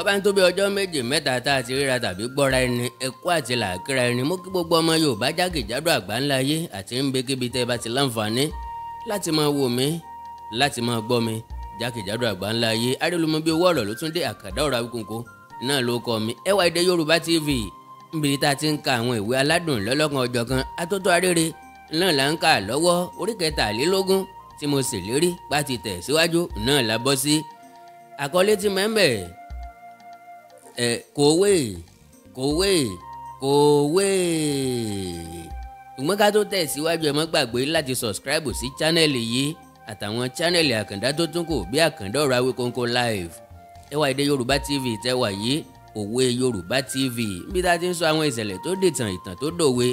Bọ́bá ń tó bí ọjọ́ méje mẹ́ta tá a ti ríra tàbí gbọ́ra ẹni, ẹkú àti làákìrà ẹni. Mú kí gbogbo ọmọ Yorùbá jákèjádò àgbáńlá ayé àti ń békébi tẹ́ bá ti láǹfààní láti máa wò mí, láti máa gbọ́ mi jákèjádò àgbáńlá ayé. Arélùmọ́ bí owó ọ̀rọ̀ ló tún dé, Àkàndá Ọ̀rọ̀ Awíkonko náà ló kọ́ mi. Ẹwà Èdè Yorùbá TV níbi tá a ti ń ka àwọn ìwé aládùn lọ́lọ́kan ọ̀jọ̀kan. Atótó arére náà là ń kà lọ́wọ́, orí kẹtàlélógún tí mo sì lérí bá ti tẹ̀ síwájú náà la bọ́ sí. Àkọlé tí mẹ́mbẹ̀ ẹ̀ kòwé kòwé kòwé. Ṣùgbọ́n ká tó tẹ̀ síwájú, ẹ má gbàgbé láti subscribe sí channel yìí àtàwọn channel Àkàndá tó tún kù bí Àkàndá Ọ̀rọ̀ Awíkonko live, Ẹwà Èdè Yorùbá TV tẹ́wà yìí, Òwe Yorùbá TV níbi tá a ti ń sọ àwọn ìṣẹ̀lẹ̀ tó dìtàn, ìtàn tó dòwe,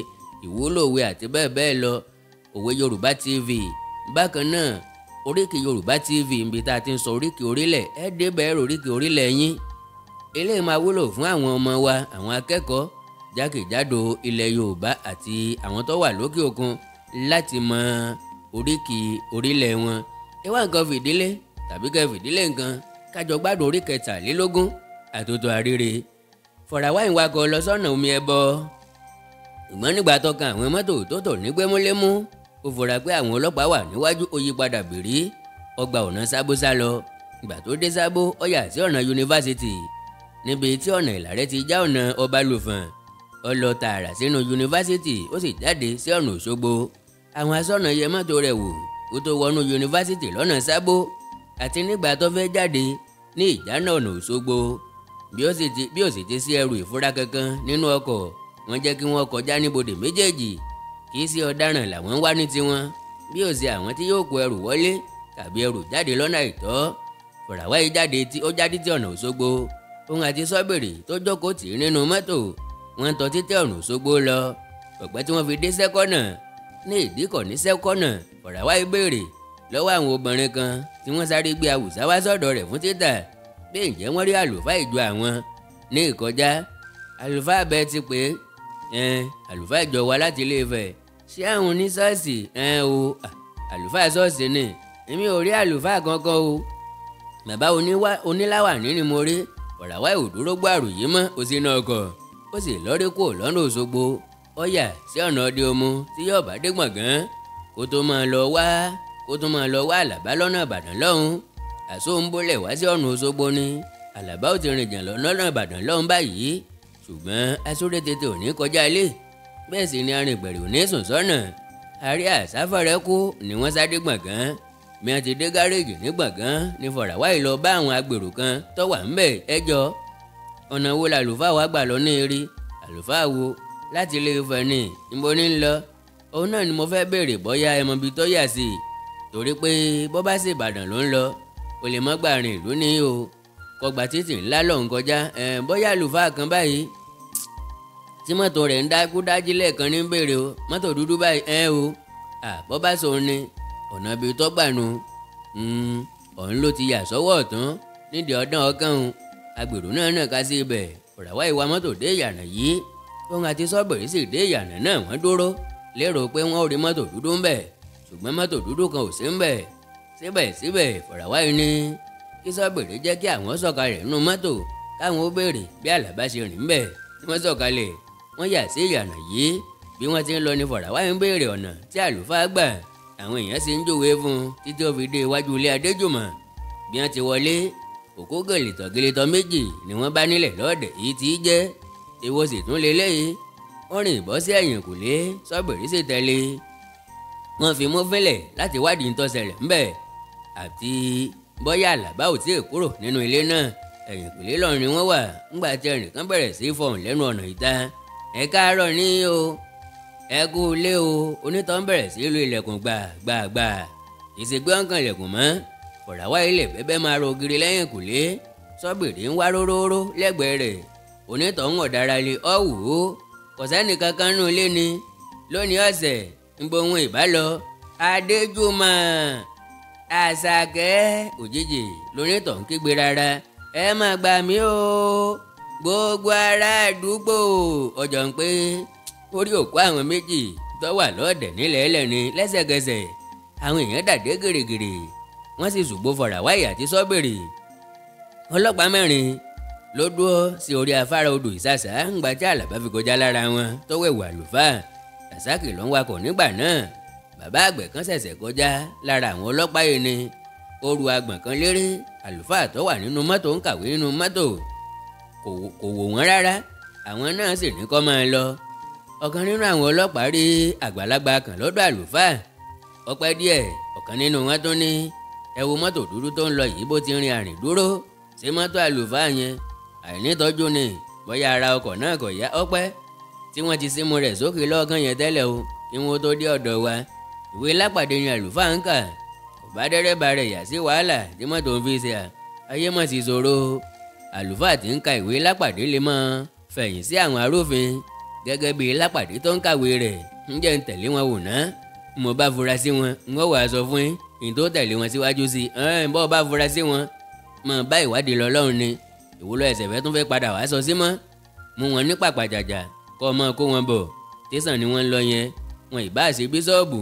ìwúlò òwe àti bẹ́ẹ̀ bẹ́ẹ̀ lọ. Òwe Yorùbá TV. Bákan náà, Oríkì Yorùbá TV níbi tá a ti ń sọ oríkì orílẹ̀, ẹ débẹ̀ oríkì orílẹ̀ yín. Eléyìí máa wúlò fún àwọn ọmọ wa, àwọn akẹ́kọ̀ọ́ jákèjádò ilẹ̀ Yorùbá àti àwọn tó wà lókè òkun láti mọ oríkì orílẹ̀ wọn. Ẹ wá nǹkan fìdílé tàbí kẹ́ fìdílé nǹkan, kájọ gbádùn orí kẹtàlélógún àtòtò àríre. Fọ̀ràwá ìwakọ̀ lọ sọ́nà omi ẹbọ, ṣùgbọ́n nígbà tó kan àwọn mọ́tò tó tò ní gbémúlémú, ó fura pé àwọn ọlọ́pàá wà níwájú, ó yí padà bìrí ọgbà ọ̀nà Sábó sá lọ. Ìgbà tó dé Sábó, ó yà sí ọ̀nà yunifásitì níbi tí ọ̀nà Ìlàrẹ́ ti já ọ̀nà Ọbalùfọ̀n. Ó lọ tààrà sínú yunifásitì, ó sì jáde sí ọ̀nà Òṣogbo. Àwọn aṣọ́nà yẹ mọ́tò rẹ̀ wò kó tó wọnú yunifásitì lọ́nà Sábó àti nígbà tó fẹ́ jáde ní ìjáná ọ̀nà Òṣogbo. Bí ó sì ti sí ẹrù ìfura kankan nínú ọkọ̀, wọ́n jẹ́ kí wọ́n kọjá níbodè méjèèjì. Kì í sí ọ̀daràn làwọn ń wá ní tiwọn, bí ó sì àwọn tí yóò kó ẹrù wọlé tàbí ẹrù jáde lọ́nà àìtọ́. Fọ̀ràwá yìí jáde tí ó jáde tí ọ̀nà Òṣogbo. Òun àti Sọ́bìrì tó jókòó tì í nínú mọ́tò, wọ́n tọ́ títí ọ̀nà Òṣogbo lọ. Ọ̀pẹ́ tí wọ́n fi dé sẹ́kọ́nà ní ìdíkọ̀ ní sẹ́kọ́nà, Fọ̀ràwá yìí béèrè lọ́wọ́ àwọn obìnrin kan tí wọ́n sáré gbé awùsá wá sọ́dọ̀ rẹ̀ fún títà pé ǹjẹ́ wọ́n rí àlùfáà ìjọ àwọn ní ìkọjá. Àlùfáà bẹ́ẹ̀ ti pé àlùfáà ìjọ wa láti Ilé Ifẹ̀, ṣé àwọn ní ṣọ́ọ̀ṣì? O àlùfáà ṣọ́ọ̀ṣì ni, èmi ò rí àlùfáà kankan o. Bàbá oníláwàní ni mo rí. Fọ̀ràwá ò dúró gbọ́ àròyé mọ́, ó sì náà kọ̀, ó sì lọ́rí kúrò lọ́nà Òṣogbo, ó yà sí ọ̀nà Ọdẹ Òmu tí yóò bá dé Gbọ̀ngán kó tó máa lọ wá kó tó máa lọ wá Àlàbá lọ́nà Ìbàdàn lọ́hùn. Àsóńbólẹ̀ wá sí ọ̀nà Òṣogbo ni Àlàbá ò ti rìn jìn lọ́nà Ìbàdàn lọ́hùn báyìí, ṣùgbọ́n asúré tètè ò ní kọjá ilé, bẹ́ẹ̀ sì ni arìngbẹ̀rẹ̀ ò ní sùn sọ́nà. Àrí àsáfẹ́rẹ́ kú ni wọ́n sáré Gbọ̀ngán. Bí wọ́n ti dé gáréèjì ní Gbọ̀ngán ní Fọ̀ràwá yìí lọ bá àwọn agbèrò kan tó wà ńbẹ̀. Ẹjọ́ ọ̀nà wo làlùfáà wa gbà lọ ní eré? Àlùfáà wo? Láti Ilé Ifẹ̀ ni, níbo ní ń lọ? Òun náà ni mo fẹ́ béèrè bóyá ẹ mọ ibi tó yà sí, torí pé bó bá sì Ìbàdàn ló ń lọ, o lè mọ́ gbà rìn ìlú ní o, kọgbà títì ńlá lọ́hùn kọjá. Bóyá àlùfáà kan báyìí tí mọ́tò rẹ̀ ń dákú dájí lẹ́ẹ̀kan ní béèrè o, mọ́tò dúdú báyìí o, bó bá sọ ni ọ̀nà ibi tó gbà nu, ọ̀hún ló ti yà sọ́wọ́ ọ̀tún nídìí ọ̀dán ọ̀kan o. Agbèrò náà nà ká sí ibẹ̀. Fọ̀ràwá ìwà mọ́tò dé ìyànà yìí, òun àti Sọ́bìrì sì dé ìyànà náà, wọ́n dúró lérò pé wọ́n ò rí mọ́tò dúdú ń bẹ̀, ṣùgbọ́n mọ́tò dúdú kan ò sí ń bẹ̀. Síbẹ̀síbẹ̀ Fọ̀ràwá yìí ní kí Sọ́bìrì jẹ́ kí àwọn sọ̀kalẹ̀ nínú mọ́tò káwọn ó béèrè bí Àlàbá ṣe rìn ń bẹ̀. Wọ́n sọ̀kalẹ̀, wọ́n yà sí ìyànà yìí. Bí wọ́n ti ń lọ ní Fọ̀ràwá yìí ń béèrè ọ̀nà tí àlùfáà gbà. Àwọn èèyàn sì ń jòwé fún un títí ó fi dé iwájú ilé Adéjùmọ̀. Bí wọ́n ti wọlé, òkú gèlètọ̀ gèlètọ̀ méjì ni wọ́n bá nílẹ̀ lọ́ọ̀dẹ̀ yìí ti jẹ́. Èwo sì tún leléyìí? Wọ́n rìn bọ́ sí ẹ̀yìnkùlé, Sọ́bìrì sì tẹ̀lé. Wọ́n fi mú fínlẹ̀ láti wádìí ń tó ṣẹlẹ̀ ńbẹ̀ àti bóyá Àlàbá ò tíì kúrò nínú ilé náà. Ẹ̀yìnkùlé lọ́run ni wọ́n wà ńgbà tí ẹnìkan bẹ̀rẹ̀ sí fọhùn lẹ́nu ọ̀nà ìta. Ẹ káàárọ̀ ní o, ẹ kú ilé o. Onítọ̀ ń bẹ̀rẹ̀ sí lu ilẹ̀kùn gbàgbàgbà, ìṣègbè ọ̀kan ilẹ̀kùn mọ́. Fọ̀ràwá ilẹ̀ bẹ́bẹ́ máa ro ògiri lẹ́yìn kùlé. Sọ́bìrì ń wá róróró lẹ́gbẹ̀ẹ́ rẹ̀. Onítọ̀ ń ọ̀dára lé ọ̀wù ó, kò sẹ́ni kankan nínú ilé ni. Lónìí ọ̀sẹ̀ ń bo ohun ìbálọ. Adéjùmọ̀, Àṣàkẹ́, òjijì lonítọ̀ ń kígbe rárá. Ẹ má gbà mí o, gbogbo ará àdúgbò. Ọjọ́ ń pé orí òkú àwọn méjì tó wà lọ́ọ̀dẹ̀ nílẹ̀ ẹlẹ́ni lẹ́sẹ̀kẹsẹ̀. Àwọn èèyàn dàdé gèrègèrè, wọ́n sì ṣùgbọ́ Fọ̀ràwá àti Sọ́bìrì. Ọlọ́pàá mẹ́rin ló dúró sí orí afárá odò Ìsàsà ńgbà tí Àlàbá fi kọjá lára wọn tó wẹ̀wù àlùfáà. Rasaki ló ń wakọ̀ nígbà náà. Bàbá àgbẹ̀ kan ṣẹ̀ṣẹ̀ kọjá lára àwọn ọlọ́pàá yìí ni. Ó ru agbọ̀n kan léré. Àlùfáà tó wà nínú mọ́tò ń kàwé nínú mọ́tò, kò wò wọ́n rárá. Àwọn náà sì ní kó máa lọ. Ọ̀kan nínú àwọn ọlọ́pàá rí àgbàlagbà kan lọ́dọ̀ àlùfáà. Ọpẹ́ díẹ̀, ọ̀kan nínú wọn tó ní, ẹ wo mọ́tò dúdú tó ń lọ yìí bó ti rin àrìn dúró, ṣé mọ́tò àlùfáà yẹn? Àìnítọ́jú ni, bóyá ara ọkọ̀ náà kò yá. Ọpẹ́ tí wọ́n ti símú rẹ̀ sókè lọ́ọ̀kan yẹn tẹ́lẹ̀ o, kí wọ́n tó dé ọ̀dọ̀ wa. Ìwé lápàdé ni àlùfáà ń kà. Kò bá dẹ́rẹ́bà rẹ̀ yà sí wàhálà tí mọ́tò ń fi ṣe à. Ayé mọ̀ sí ṣòro. Àlùfáà tí ń ka ìwé lápàdé lè mọ́ fẹ̀yìn sí àwọn arúfin gẹ́gẹ́ bí lápàdé tó ń kàwé rẹ̀. Ń jẹ́ ń tẹ̀lé wọn wò ná. Mo bá fura sí wọn, ń wọ́n wàá sọ fún yín kí n tó tẹ̀lé wọn síwájú sí i. Bọ́ bá fura sí wọn, mọ̀ bá ìwádìí lọ lọ́run ni. Ìwúlò ẹ̀sẹ̀ fẹ́ tún fẹ́ padà wàá sọ sí mọ́. Mú wọn ní pàpàjàjà kọ́ ọmọ kó wọn bọ̀. Tẹ̀sán ni wọ́n ń lọ yẹn, wọn ìbá ṣe bíṣọ́ọ̀bù.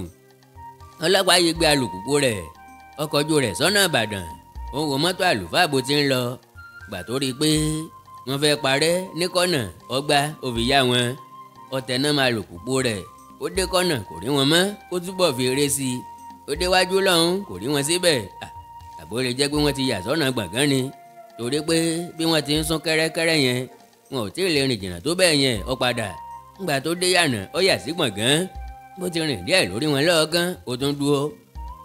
Ọlọ́pàá yìí gbé alùpùpù rẹ̀, ọkọ̀ ojú rẹ̀ sọ́nà Ìbàdàn. Ó ń wo mọ́tò àlùfáà bó ti ń lọ. Gbà tó rí i pé wọ́n fẹ́ parẹ́ ní kọ́nà, ọgbà ó fi yá wọn. Ọ̀tẹ̀ náà máa lùpùpù rẹ̀. Ó dé kọ́nà kò rí wọn mọ́, ó túbọ̀ fi eré sí i. Ó déwájú lọ́hùn kò rí wọn síbẹ̀. Àbó lè jẹ́ pé wọ́n ti yà sọ́nà gbọ̀ngàn ni, torí pé bí wọ́n ti ń sún kẹ́rẹ́kẹ́rẹ́ yẹn, wọn ò tí ì lè rìn jìnnà tó bẹ́ẹ̀ yẹn. Ó padà ńgbà tó dé yànà, ó yà sí gbọ̀ngàn. Bó ti rìn díẹ̀ lórí wọn lọ́ọ̀gán, ó tún dúró.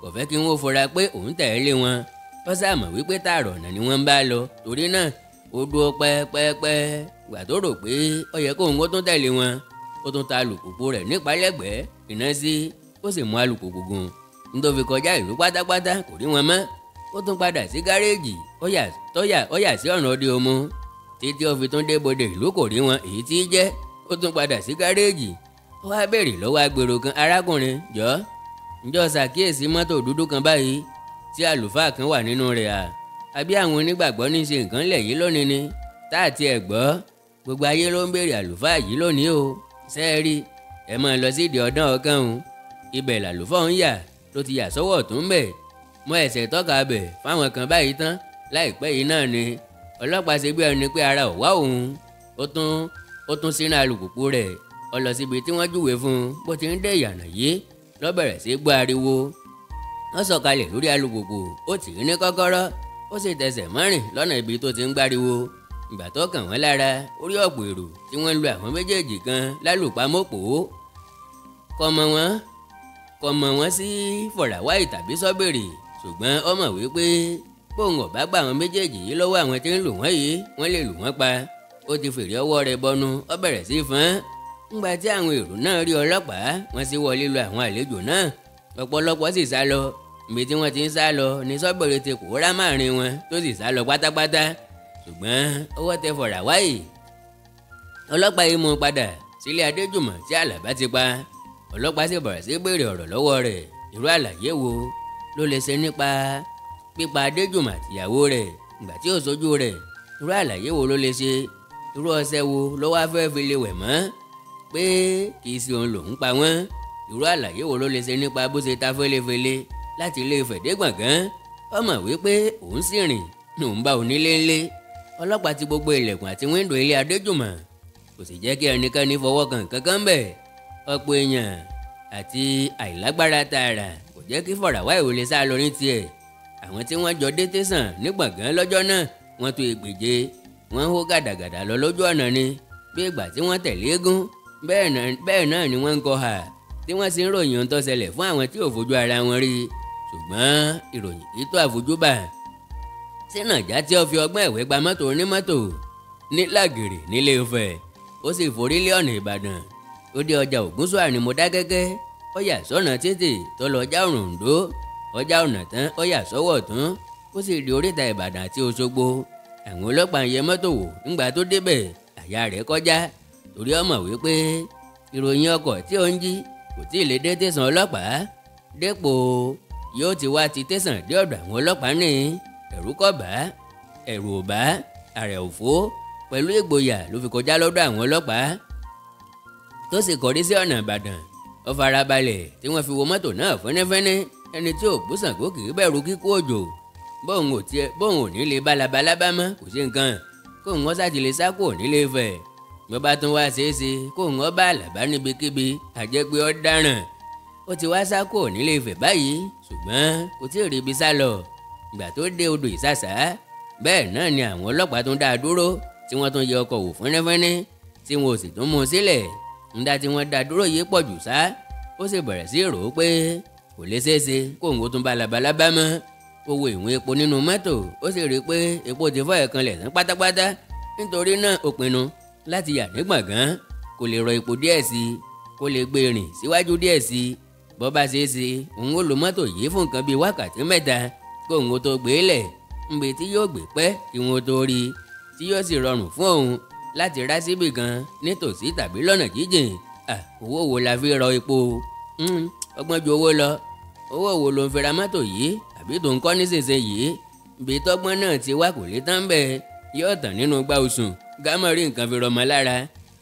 Kò fẹ́ kí wọ́n fura pé òun tẹ̀lé wọn. Ó sàmọ̀ wípé tààrọ̀ ọ̀nà ni wọ́n ń bá lọ, torí náà ó dúró pẹ́ẹ́pẹ́ẹ́pẹ́. Gbà tó rò pé ó yẹ kóun ó tún tẹ̀lé wọn, ó tún ta alùpùpù rẹ̀ nípalẹ́gbẹ̀ẹ́ iná sí, ó sì mú alùpùpù gùn. Nítorí kọjá ìlú pátápátá kò rí wọn mọ́. Ó tún padà sí gáréèjì, ó yà sí ọ̀nà òde Òmu títí ó fi tún dé bodè ìlú kò rí wọn, èyí tí í jẹ́. Ó tún padà sí gáréèjì. Ó wá béèrè lọ́wọ́ agbèrò kan, arákùnrin jọ̀ọ́, ǹjọ́ ṣàkíyèsí mọ́tò dúdú kan báyìí tí àlùfáà kan wà nínú rẹ̀ à? Àbí àwọn onígbàgbọ́ ní ṣe nǹkan lẹ̀ yìí lónìí ni? Tá àti ẹ̀ gbọ́, gbogbo ayé ló ń béèrè àlùfáà yìí lónìí o. Ṣé ẹ rí, ẹ máa lọ sí ìdí ọ̀dán ọ̀kan o. Ibẹ̀ làlùfáà ń yà ló ti yà sọ́wọ́ ọ̀tún bẹ̀. Mọ ẹsẹ̀ tọ́ka bẹ̀ fáwọn kan báyìí tán láìpẹ́ yìí náà ni. Ọlọ́pàá ṣe bí ẹni pé ara ò wá òun. Ó tún sínú alùpùpù rẹ̀. Ó lọ síbi tí wọ́n júwe fún un. Bó ti ń dé ìyànà yìí ló bẹ̀rẹ̀ sí gbọ́ ariwo. Wọ́n sọ̀kalẹ̀ lórí alùpùpù, ó tì í ní kọ́kọ́rọ́, ó sì tẹsẹ̀ mọ́rìn lọ́nà ibi tó ti ń gbáriwo. Ìgbà tó kàn wọ́n lára, orí ọ̀pọ̀ èrò tí wọ́n ń lu àwọn méjèèjì kan lálùpàmọ́pò. Kò mọ̀ wọ́n sí Fọ̀ràwáì tàbí Sọ́bèrè, ṣùgbọ́n ó mọ̀ wípé bóun ò bá gbà àwọn méjèèjì yìí lọ́wọ́ àwọn tí ń lù wọ́n yìí, wọ́n lè lù wọ́n pa. Ó ti fèrè ọwọ́ rẹ̀ bọnu, ó bẹ̀rẹ̀ sí fọ́n. Ńgbà tí àwọn èrò náà rí ọlọ́pàá, wọ́n sì wọlé lu àwọn àlejò náà. Ọ̀pọ̀lọpọ̀ sì sá lọ. Ibi tí wọ́n ti ń sá lọ ní Sọ́bèrè ti pòórá máàrin wọn tó sì sá lọ pátápátá. Ṣùgbọ́n ọwọ́ tẹ Fọ̀ràwáì. Ọlọ́pàá yìí mú un padà sílé Adéjùmọ̀ tí Àlàbá ti pa. Ọlọ́pàá sì bẹ̀rẹ̀ sí béèrè ọ̀rọ̀ lọ́wọ́ rẹ̀. Irú àlàyé wo ló lè ṣe nípa pípa Adéjùmọ̀ àtìyàwó rẹ̀ ìgbà tí ò sójú rẹ̀? Irú àlàyé wo ló lè ṣe? Irú ọṣẹ wo ló wá fẹ́ fi lè wẹ̀ mọ́ pé kì í ṣe òun lòún pa wọ́n? Irú àlàyé wo ló lè ṣe nípa bó ṣe ta fẹ́lẹ́fẹ́lẹ́ láti ilé Ifẹ̀ dé Gbọ̀ngán? Ó mọ̀ wípé òun sì rìn lòún bá onílé ńlé. Ọlọ́pàá ti gbogbo ilẹ̀kùn àti wíńdò ilé Adéjùmọ̀, kò sì jẹ́ kí ẹnikẹ́ni fọwọ́ kan kankan bẹ̀. Ọ̀pọ̀ èèyàn àti àìlágbára tààrà kò jẹ́ kí Fọ̀ràwáì ò lè sá lọ ní tiẹ̀. Àwọn tí wọ́n jọ dé tẹ̀sán ní Gbọ̀ngán lọ́jọ́ náà wọ́n tó ègbèje, wọ́n hó gàdàgàdà lọ lójú ọ̀nà ni bí ìgbà tí wọ́n tẹ̀lé eégún. Bẹ́ẹ̀ náà ni wọ́n ń kọ hà tí wọ́n sì ń ròyìn ohun tó ṣẹlẹ̀ fún àwọn tí ò fojú ara wọn rí. Ṣùgbọ́n ìròyìn kì í tó àfojúbà. Sínàjà tí ó fi ọgbọ́n ẹ̀wẹ́ gba mọ́tò onímọ́tò ní Làgìrì nílé Ifẹ̀, ó sì forí lé ọ̀nà Ìbàdàn. Ó dé ọjà Ògúnṣúà ní Mọdákẹ́kẹ́, ó yà sọ́nà títì tó lọ ọjà Òrùndó, ọjà ọ̀nà tán ó yà sọ́wọ́ ọ̀tún, ó sì di oríta Ìbàdàn àti Òṣogbo. Àwọn ọlọ́pàá ń yẹ mọ́tò wò. Ńgbà tó débẹ̀, àyà rẹ̀ kọjá, torí ó mọ̀ wípé ìròyìn ọkọ̀ tí ó ń jí kò tí ì lè dé tẹ̀sán ọlọ́pàá, dépò yóò ti wá ti tẹ̀sán dé ọ̀dọ̀ àwọn ọlọ́pàá ní. Ẹ̀rù kò bá, ẹ̀rù ò bá, àrẹ̀ ò fó. Pẹ̀lú ìgboyà ló fi kọjá lọ́dọ̀ àwọn ọlọ́pàá tó sì kọrí sí ọ̀nà Ìbàdàn. Ó farabalẹ̀ tí wọ́n fi wo mọ́tò náà fẹ́nẹ́fẹ́nẹ́. Ẹni tí ò bú Ṣàngó kì í bẹ̀rù kíkú òjò. Bóun ò ní lè bá labalábá mọ́, kò sí nǹkan. kó ń wọ́n sátìlẹ̀ sá kúrò nílé Ifẹ̀. Bó bá tún wá ṣeéṣe kó ń wọ́n bá Àlàbá níbikíbi, àjẹpé ó dáràn. Ó ti wá sá kúrò nílé Ifẹ̀ báyìí, ṣùgbọ́n kò tí ì rí ibi sá lọ. Ìgbà tó dé odò Ìsàsà, bẹ́ẹ̀ náà ni àwọn ọlọ́pàá tún dá a dúró, tí wọ́n tún yẹ ọkọ̀ wò fínífíní, tí wọn ò sì tún mú un sílẹ̀. Ńdá tí wọ́n dá dúró yìí pọ̀ jù sá, ó sì bẹ̀rẹ̀ sí rò ó pé kò lè ṣeéṣe kó òun tún bá labalábá mọ́. Ó wo ìwọ̀n epo nínú mọ́tò, ó sì rí i pé epo ti fọ́ ẹ̀kan lẹ̀ tán pátápátá. Nítorí náà ó pinnu láti yà ní gbọ̀ngàn kó lè rọ epo díẹ̀ sí i, kó lè gbé rìn síwájú díẹ̀ sí i. Bó bá ṣeé ṣe, òun ó lo mọ́tò yìí fún nǹkan bíi wákàtí 3 kó òun tó gbé lẹ̀, níbi tí yóò gbé pẹ́ kí wọ́n tó rí i, tí yóò sì rọrùn fún òun láti rá síbì kan nítòsí tàbí lọ́nà jíjìn. Owó wo la fi rọ epo? Ọgbọ́n ju owó lọ. Owó wo ló ń fi ra mọ́tò yìí àbí tó ń kọ́ nísinsìnyí? Ibi tọ́gbọ́n náà ti wá kò lè tán bẹ́ẹ̀, yóò tàn nínú gbá osùn gámọ̀ rí nǹkan fi rọmọ lára.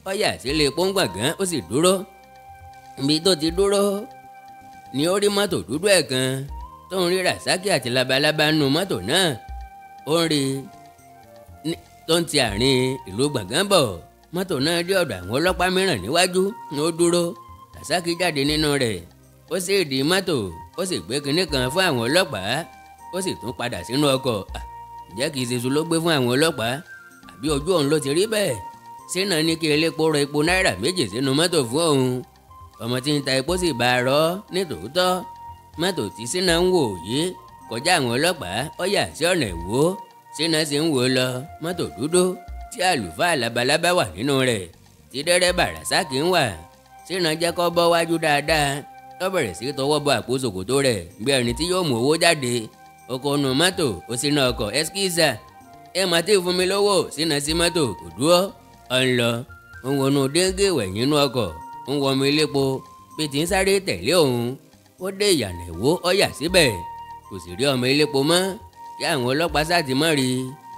Ó yà sílé pọ́ngbọ̀ngàn, ó sì dúró. Ibi tó ti dúró ni ó rí mọ́tò dúdú ẹ̀ kan tó ń rí Rasaki àti labalábá nínú mọ́tò náà. Ó ń rí tó ń ti àárín ìlú Gbọ̀ngàn bọ̀. Mọ́tò náà dé ọ̀dọ̀ àwọn ọlọ́pàá mìíràn níwájú, ó dúró. Rasaki jáde nínú rẹ̀, ó sì di mọ́tò, ó sì gbé kinní kan fún àwọn ọlọ́pàá, ó sì tún padà sínú ọkọ̀. Ǹjẹ́ kìí ṣe iṣu ló gbé fún àwọn ọlọ́pàá àbí ojú òun ló ti rí bẹ́ẹ̀? Ṣínà ní kí elépo rọ epo 2 náírà sínú mọ́tò fún òun. Ọmọ tí ń ta epo sì bá a rọ ní tòótọ́. Mọ́tò tí Ṣínà ń wò yìí kọjá àwọn ọlọ́pàá, ó yà sí ọ̀nà Ìwó. Ṣínà sì ń wò lọ mọ́tò dúdú tí àlùfáà labalábá wà nínú rẹ̀, tí dẹ́rẹ́bà Rasaki ń wà. Ṣínà jẹ́ kó bọ́ wájú dáadáa, ó bẹ̀rẹ̀ sí tọwọ́ bọ àpò ṣòkòtò rẹ̀ bí ẹni tí yóò mú owó jáde. Ọkọ̀ nu mọ́tò, ó sì ná ọkọ̀ ẹ́skísà, ẹ má tí fún mi lówó. Ṣínà sí mọ́tò kò dúró, ó ń lọ, ó ń wọnú déńgé wẹ̀yìn inú ọkọ̀, ó ń wọmi ilépo bí ti ń sáré tẹ̀lé òun. Ó dé ìyànà Ìwó, ó yà síbẹ̀, kò sì rí ọmọ ilépo mọ́. Kí àwọn ọlọ́pàá sáà ti mọ́ rí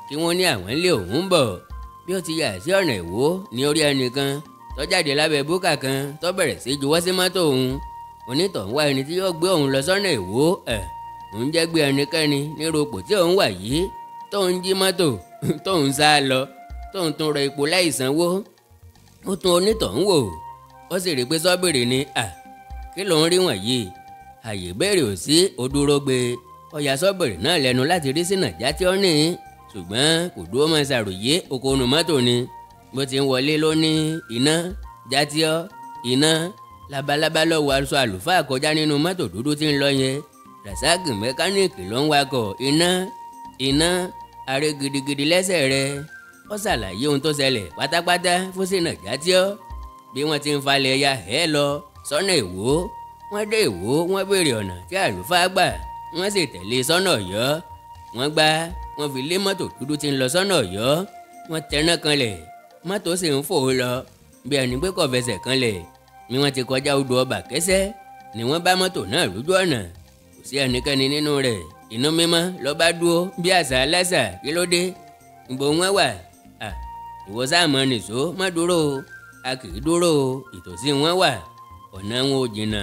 kí wọ́n ní àwọn ń lé òun bọ̀. Bí ó ti yà sí ọ̀nà Ìwó ní orí ẹnìkan tó jáde lábẹ́ búkà kan tó bẹ̀rẹ̀ sí juwọ́ sí mọ́tò òun. Onítọ̀hún wá ẹni tí yóò gbé òun lọ sọ́nà Ìwó. Ẹ̀ òun jẹ́ gbé ẹnikẹ́ni nírú ipò tí òun wà yìí, tóun jí mọ́tò, tóun sá lọ, tóun tún rọ epo láì sanwó. Ó tún onítọ̀hún wò, ó sì rí pé sọ́bìrì ni. À kí lòun rí wọ̀nyí? Àyè béèrè ò sí, ó dúró gbé. Ó ya sọ́bìrì náà lẹ́nu láti rí Ṣínà já tí ó ní, ṣùgbọ́n kò dúró máa ṣàròyé, okòónú mọ́tò ni. Bó ti ń wọlé ló ní iná játíọ́ iná. Labalábá lọ wọ aṣọ àlùfáà kọjá nínú mọ́tò dúdú tí ń lọ yẹn. Rasaki mẹkáníìkì ló ń wakọ̀. Iná iná aré gidigidi lẹ́sẹ̀ rẹ̀. Ó ṣàlàyé ohun tó ṣẹlẹ̀ pátápátá fún Ṣínà játíọ́, bí wọ́n ti ń falẹ̀ ya ẹ̀ lọ sọ́nà Ìwó. Wọ́n dé Ìwó, wọ́n béèrè ọ̀nà tí àlùfáà gbà, wọ́n sì tẹ̀lé sọ́nà Ọ̀yọ́. Wọ́n gbá wọ́n fi lé mọ́tò dúdú tí ń lọ sọ́nà Ọ̀yọ́. Wọ́n tẹná kanlẹ̀, mọ́tò sì ń fò lọ bí ẹni pé kò fẹsẹ̀ kanlẹ̀. Ni wọ́n ti kọjá odò ọba kẹsẹ́ ni wọ́n bá mọ́tò náà lójú ọ̀nà, kò sí ẹnikẹ́ni nínú rẹ̀. Inú mímọ́ ló bá dúró bí àṣà aláṣà. Kí ló dé? Ìbò wọn wà? Ìwọ sáàmọ́ nìṣó, má dúró o, a kì í dúró o. Ìtòsí wọn wà, ọ̀nà wọn ò jìnnà.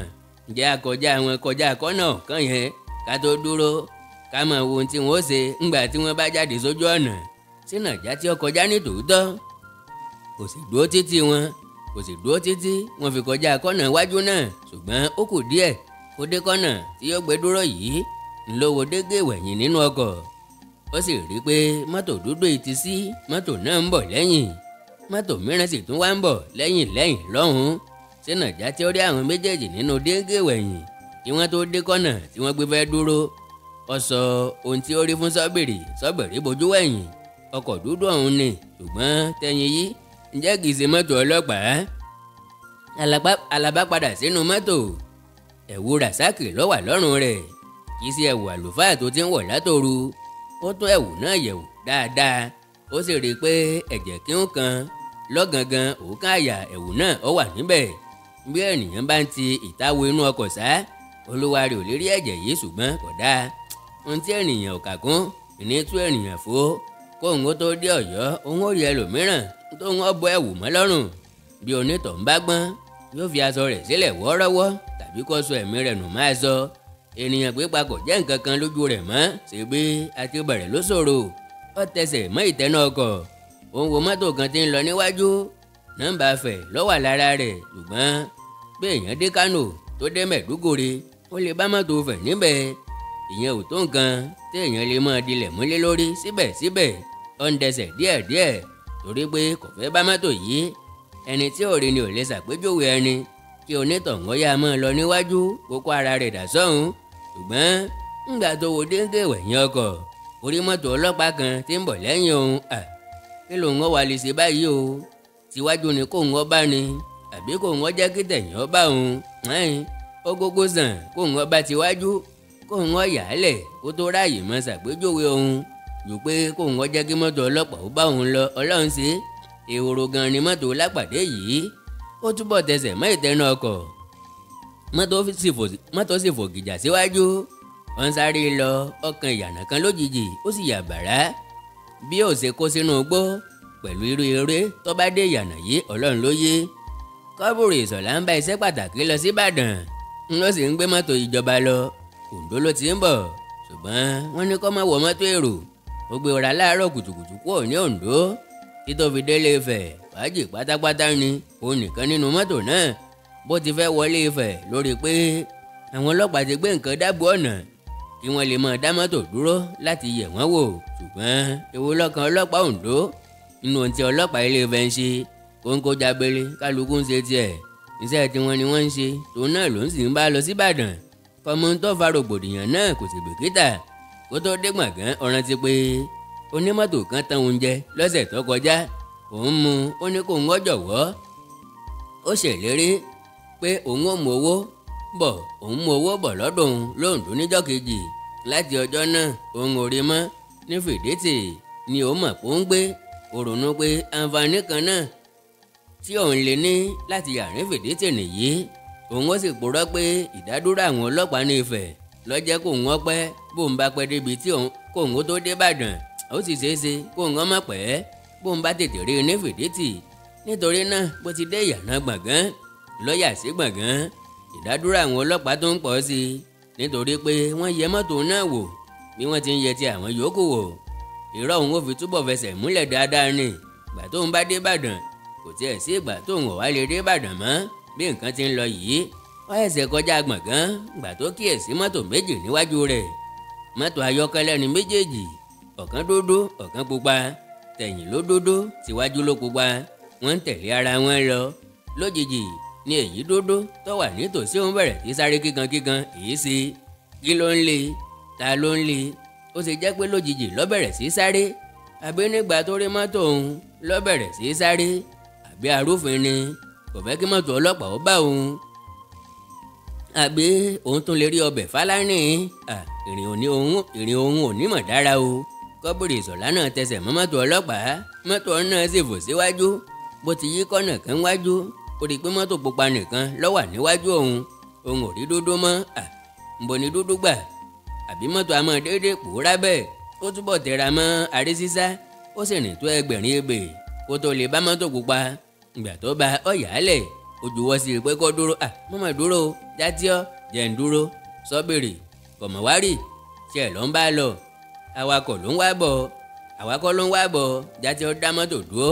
Ǹjẹ́ akọjá wọn kọjá kọ́nà kan yẹn ká tó dúró, ká mọ̀ wo ohun tí wọ́n ó ṣe ńgbà tí wọ́n bá jáde sójú ọ̀nà. Ṣínà já tí ó kọjá ní tòótọ́, kò sì dúró títí wọn, kò sì dúró títí wọ́n fi kọjá kọ́nà iwájú náà. Ṣùgbọ́n ó kù díẹ̀ kó dé kọ́nà tí yóò gbé dúró yìí, ńlọ́wọ́ dégé wẹ̀yìn nínú ọkọ̀. Ó sì rí i pé mọ́tò dúdú yìí ti sí mọ́tò náà ń bọ̀ lẹ́yìn, mọ́tò mìíràn sì tún wá ń bọ̀ lẹ́yìn lẹ́yìn lọ́hùn-ún. Ṣínà já tí ó rí àwọn méjèèjì nínú dégé wẹ̀yìn kí wọ́n tó dé kọ́nà tí wọ́n gbé fẹ́ dúró. Ó sọ ohun tí ó rí fún sọ́bìrì. Sọ́bìrì bojú wẹ̀yìn, ọkọ̀ dúdú ọ̀hún ni, ṣùgbọ́n tẹ̀yìn yìí ǹjẹ́ kìí ṣe mọ́tò ọlọ́pàá? Àlàbá padà sínú mọ́tò. Ẹ̀wù Rasaki ló wà lọ́rùn rẹ̀, kìí ṣe ẹ̀wù àlùfáà tó ti ń wọ̀ látòru. Ó tún ẹ̀wù náà yẹ̀wò dáadáa, ó sì rí i pé ẹ̀jẹ̀ kíún kan lọ́gangan òókàn àyà ẹ̀wù náà ó wà níbẹ̀. Bí ènìyàn bá ń ti ìtawọ inú ọkọ̀ sá, olúwa rẹ̀ ò lè rí ẹ̀jẹ̀ yìí, ṣùgbọ́n kò dáa. Ohun tí ènìyàn ò kà kún ìní tú ènìyàn fó. Kóun ó tó dé Ọ̀yọ́, òun ó rí ẹlòmíràn tó ń bọ́ ẹ̀wù mọ́ lọ́rùn. Bí onítọ̀ ń bá gbọ́n, yóò fi aṣọ rẹ̀ sílẹ̀ wọ́ọ́rọ́wọ́ tàbí kó sọ ẹ̀mí rẹ̀ nù máa sọ. Ènìyàn pípa kò jẹ́ nǹkan kan lójú rẹ̀ mọ́, ṣègbè àti bẹ̀rẹ̀ ló ṣòro. Ó tẹsẹ̀ mọ́ ìtẹ́nà ọkọ̀, Òun wo mọ́tò kan tí ń lọ níwájú, nọ́mbà Ifẹ̀ ló wà lára rẹ̀, ṣùgbọ́n bí èèyàn dé Kánò tó dé Mẹ̀dúgòrè ó lè bá mọ́tò Ifẹ̀ níbẹ̀. Ìyẹn ò tó nǹkan tí èèyàn lè máa dilẹ̀ múlé lórí. Síbẹ̀síbẹ̀ ó ń dẹsẹ̀ díẹ̀díẹ̀ torí pé kò fẹ́ bá mọ́tò yìí. Ẹni tí ò rí ni ò lè ṣàpèjúwe ẹni, kí onítọ̀hún yá máa lọ níwájú kó kó ara rẹ̀ dà sọ́hún. Ṣùgbọ́n ńgbà tó wo déńgé wẹ̀yìn ọkọ̀, orí mọ́tò ọlọ́pàá kan tí ń bọ̀ lẹ́yìn òun. Kí lòun ó wá lè ṣe báyìí o? Tiwájú ni kóun ó bá ni àbí kóun ó jẹ́ kí tẹ̀yìn ó bá òun? Ó gógó sàn kóun ó bá tiwájú, kóun ó yà á lẹ̀ kó tó ráàyè mọ́ ṣàpèjúwe òun jù pé kóun ó jẹ́ kí mọ́tò ọlọ́pàá ó bá òun lọ. Ọlọ́run ṣe ehoro gan ni mọ́tò lápàdé yìí. Ó túbọ̀ tẹsẹ̀ mọ́ ìtẹnu ọkọ̀, mọ́tò sì fò gìjà síwájú. Ó ń sáré lọ, ọkàn ìyànà kan lójijì, ó sì yà bàrá bí ó ṣe kó sínú igbó pẹ̀lú irú eré tó bá dé ìyànà yìí, Ọlọ́run ló yé. Kọ́bùrù Ìṣọ̀lá ń bá iṣẹ́ pàtàkì lọ sí Ìbàdàn, ń lọ sì ń gbé mọ́tò ìjọba lọ. Oǹdó ló ti ń bọ̀, ṣùgbọ́n wọ́n ní kó má wọ mọ́tò èrò. Ó gbé ọ̀rá láàárọ̀ kùtùkùtù kúrò ní Oǹdó títọ́ fi délé Ifẹ̀. Fàájì pátápátá ni, òun nìkan nínú mọ́tò náà. Bó ti fẹ́ wọlé Ifẹ̀ lórí pé àwọn ọlọ́pàá ti gbé nǹkan dáàbò ọ̀nà kí wọ́n lè máa dá mọ́tò dúró láti yẹ̀ wọ́n wò. Ṣùgbọ́n èwo lọ́kàn ọlọ́pàá Oǹdó nínú ohun tí ọlọ́pàá ilé Ifẹ̀ ń ṣe? Kóńkó jábélé, kálukú ń ṣe tiẹ̀, iṣẹ́ tiwọn ni wọ́n ń ṣe. Tòun náà ló ń sì ń bá lọ sí Ìbàdàn. Kọ́mọ tó fa rògbòdìyàn náà kò sì bìkítà. Kó tó dé gbọ̀ngàn, ó rántí pé onímọ́tò kan tán oúnjẹ lọ́sẹ̀ tó kọjá. Òun mú ó ní kó ń jọ̀wọ́. Ó ṣèlérí pé òun ó mú owó bọ̀, òun mú owó bọ̀ lọ́dọ̀ òun lóńdó níjọ́ kejì. Láti ọjọ́ náà òun ò rí mọ́. Ní Fìdítì ni ó mọ̀ pé ó ń gbé. Ó ronú pé àǹfààní kan náà tí òun lè ní láti yàrín Fìdítì nìyí. Òun ó sì purọ́ pé ìdádúró àwọn ọlọ́pàá ní Ifẹ̀ lọ́jẹ́ kóun ó pẹ́. Bóun bá pẹ́ débi tí kóun ó tó dé Ìbàdàn, ó sì ṣeé ṣe kóun ó má pẹ́ bóun bá tètè rí i ní Fìdítì. Nítorí náà bó ti dé ìyànà Gbọ̀ngán lọ́yà sí Gbọ̀ngán, ìdádúró àwọn ọlọ́pàá tó ń pọ̀ sí i nítorí pé wọ́n yẹ mọ́tò náà wò bí wọ́n ti ń yẹ ti àwọn yòókù wò. Irọ́ òun ó fi túbọ̀ fẹsẹ̀ múlẹ̀ dáadáa ni. Ìgbà tóun bá dé Ìbàdàn, kò tiẹ̀ sí ìgbà tóun ò wá lè dé Ìbàdàn mọ́ bí nǹkan ti ń lọ yìí. Ó ẹsẹ̀ kọjá Gbọ̀ngán ìgbà tó kíyèsí mọ́tò méjì níwájú rẹ̀. Mọ́tò ayọ́kẹ́lẹ́ ni méjèèjì, ọ̀kan dúdú ọ̀kan pupa. Tẹ̀yìn ló dúdú, tìwájú ló pupa. Wọ́n ń tẹ̀lé ara wọn lọ. Lójijì ni èyí dúdú tó wà nítòsí òun bẹ̀rẹ̀ sí sáré kíkankíkan. Èyí sí kí ló ń lé, ta ló ń lé? Ó ṣe jẹ́ pé lójijì ló bẹ̀rẹ̀ sí sáré, àbí nígbà tó rí mọ́tò òun ló bẹ̀rẹ̀ sí sáré, àbí arúfin ni kò fẹ́ kí mọ́tò ọlọ́pàá ó bá òun, àbí òun tún lè rí ọbẹ̀ Fálánì. Ìrìn òun ò ní mọ̀ dára o. Kọ́bùrù Ìṣọ̀lá náà tẹsẹ̀ mọ́ mọ́tò ọlọ́pàá, mọ́tò náà sì fò síwájú. Bó ti yí kọ́nà kan wájú, ó rí i pé mọ́tò pupa nìkan ló wà níwájú òun. Òun ò rí dúdú mọ́. Ǹbọ̀ ni dúdú gbà? Àbí mọ́tò àmọ́ déédéé pòórá bẹ́ẹ̀? Ó túbọ̀ tẹra mọ́ aré sísá, ó sì rìn tó ẹgbẹ̀rin ebè kó tó lè bá mọ́tò pupa. Ìgbà tó bá ọ yàálẹ̀, ó juwọ́ sí i pé kó dúró. Mọ́mọ́ dúró, játíọ́ jẹ́ ń dúró. Sọ́bìrì kọ̀mọ̀wárì tiẹ̀ ló ń bá lọ. Awakọ̀ ló ń wá bọ̀, awakọ̀ ló ń wá bọ̀. Játíọ́ dá mọ́tò dúró.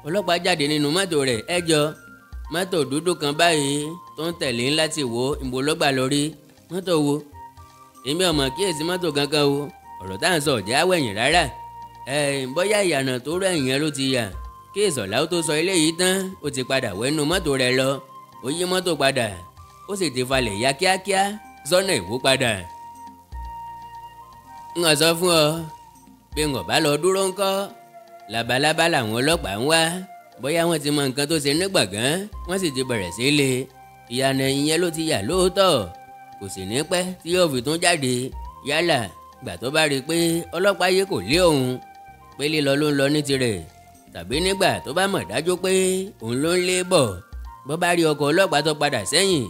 Ọlọ́pàá jáde nínú mọ́tò rẹ̀. Ẹ jọ, mọ́tò dúdú kan báyìí tó ń tẹ̀lé ńlá ti wò ìbò ló gbà lórí. Mọ́tò wo? Èmi ò mọ̀ kíyèsí mọ́tò kankan o. Ọ̀rọ̀ tá à ń sọ ọ̀jẹ̀ awẹ̀yìn rárá. Bóyá ìyànà tó rẹ̀yìn yẹn ló ti yà. Kí Ìṣọ̀lá ó tó sọ eléyìí tán, ó ti padà wẹ́nu mọ́tò rẹ̀ lọ. Ó yí mọ́tò padà, ó sì ti falẹ̀ ya kíákíá sọ́nà Ìwó padà. Ń sọ fún ọ pé ń bá lọ dúró ńkọ́. Labalábá làwọn ọlọ́pàá ń wá. Bóyá wọ́n ti mọ nǹkan tó ṣe ní Gbọ̀ngán, wọ́n sì ti bẹ̀rẹ̀ sí lé. Ìyànà ìyẹn ló ti yà lóòótọ́, kò sì ní pẹ́ tí yóò fi tún jáde. Yálà gbà tó bá rí i pé ọlọ́pàá yìí kò lé òun, pé lílọ ló ń lọ ní tirẹ̀, tàbí nígbà tó bá mọ̀ dájú pé òun ló ń lé bọ̀. Bó bá rí ọkọ̀ ọlọ́pàá tó padà sẹ́yìn,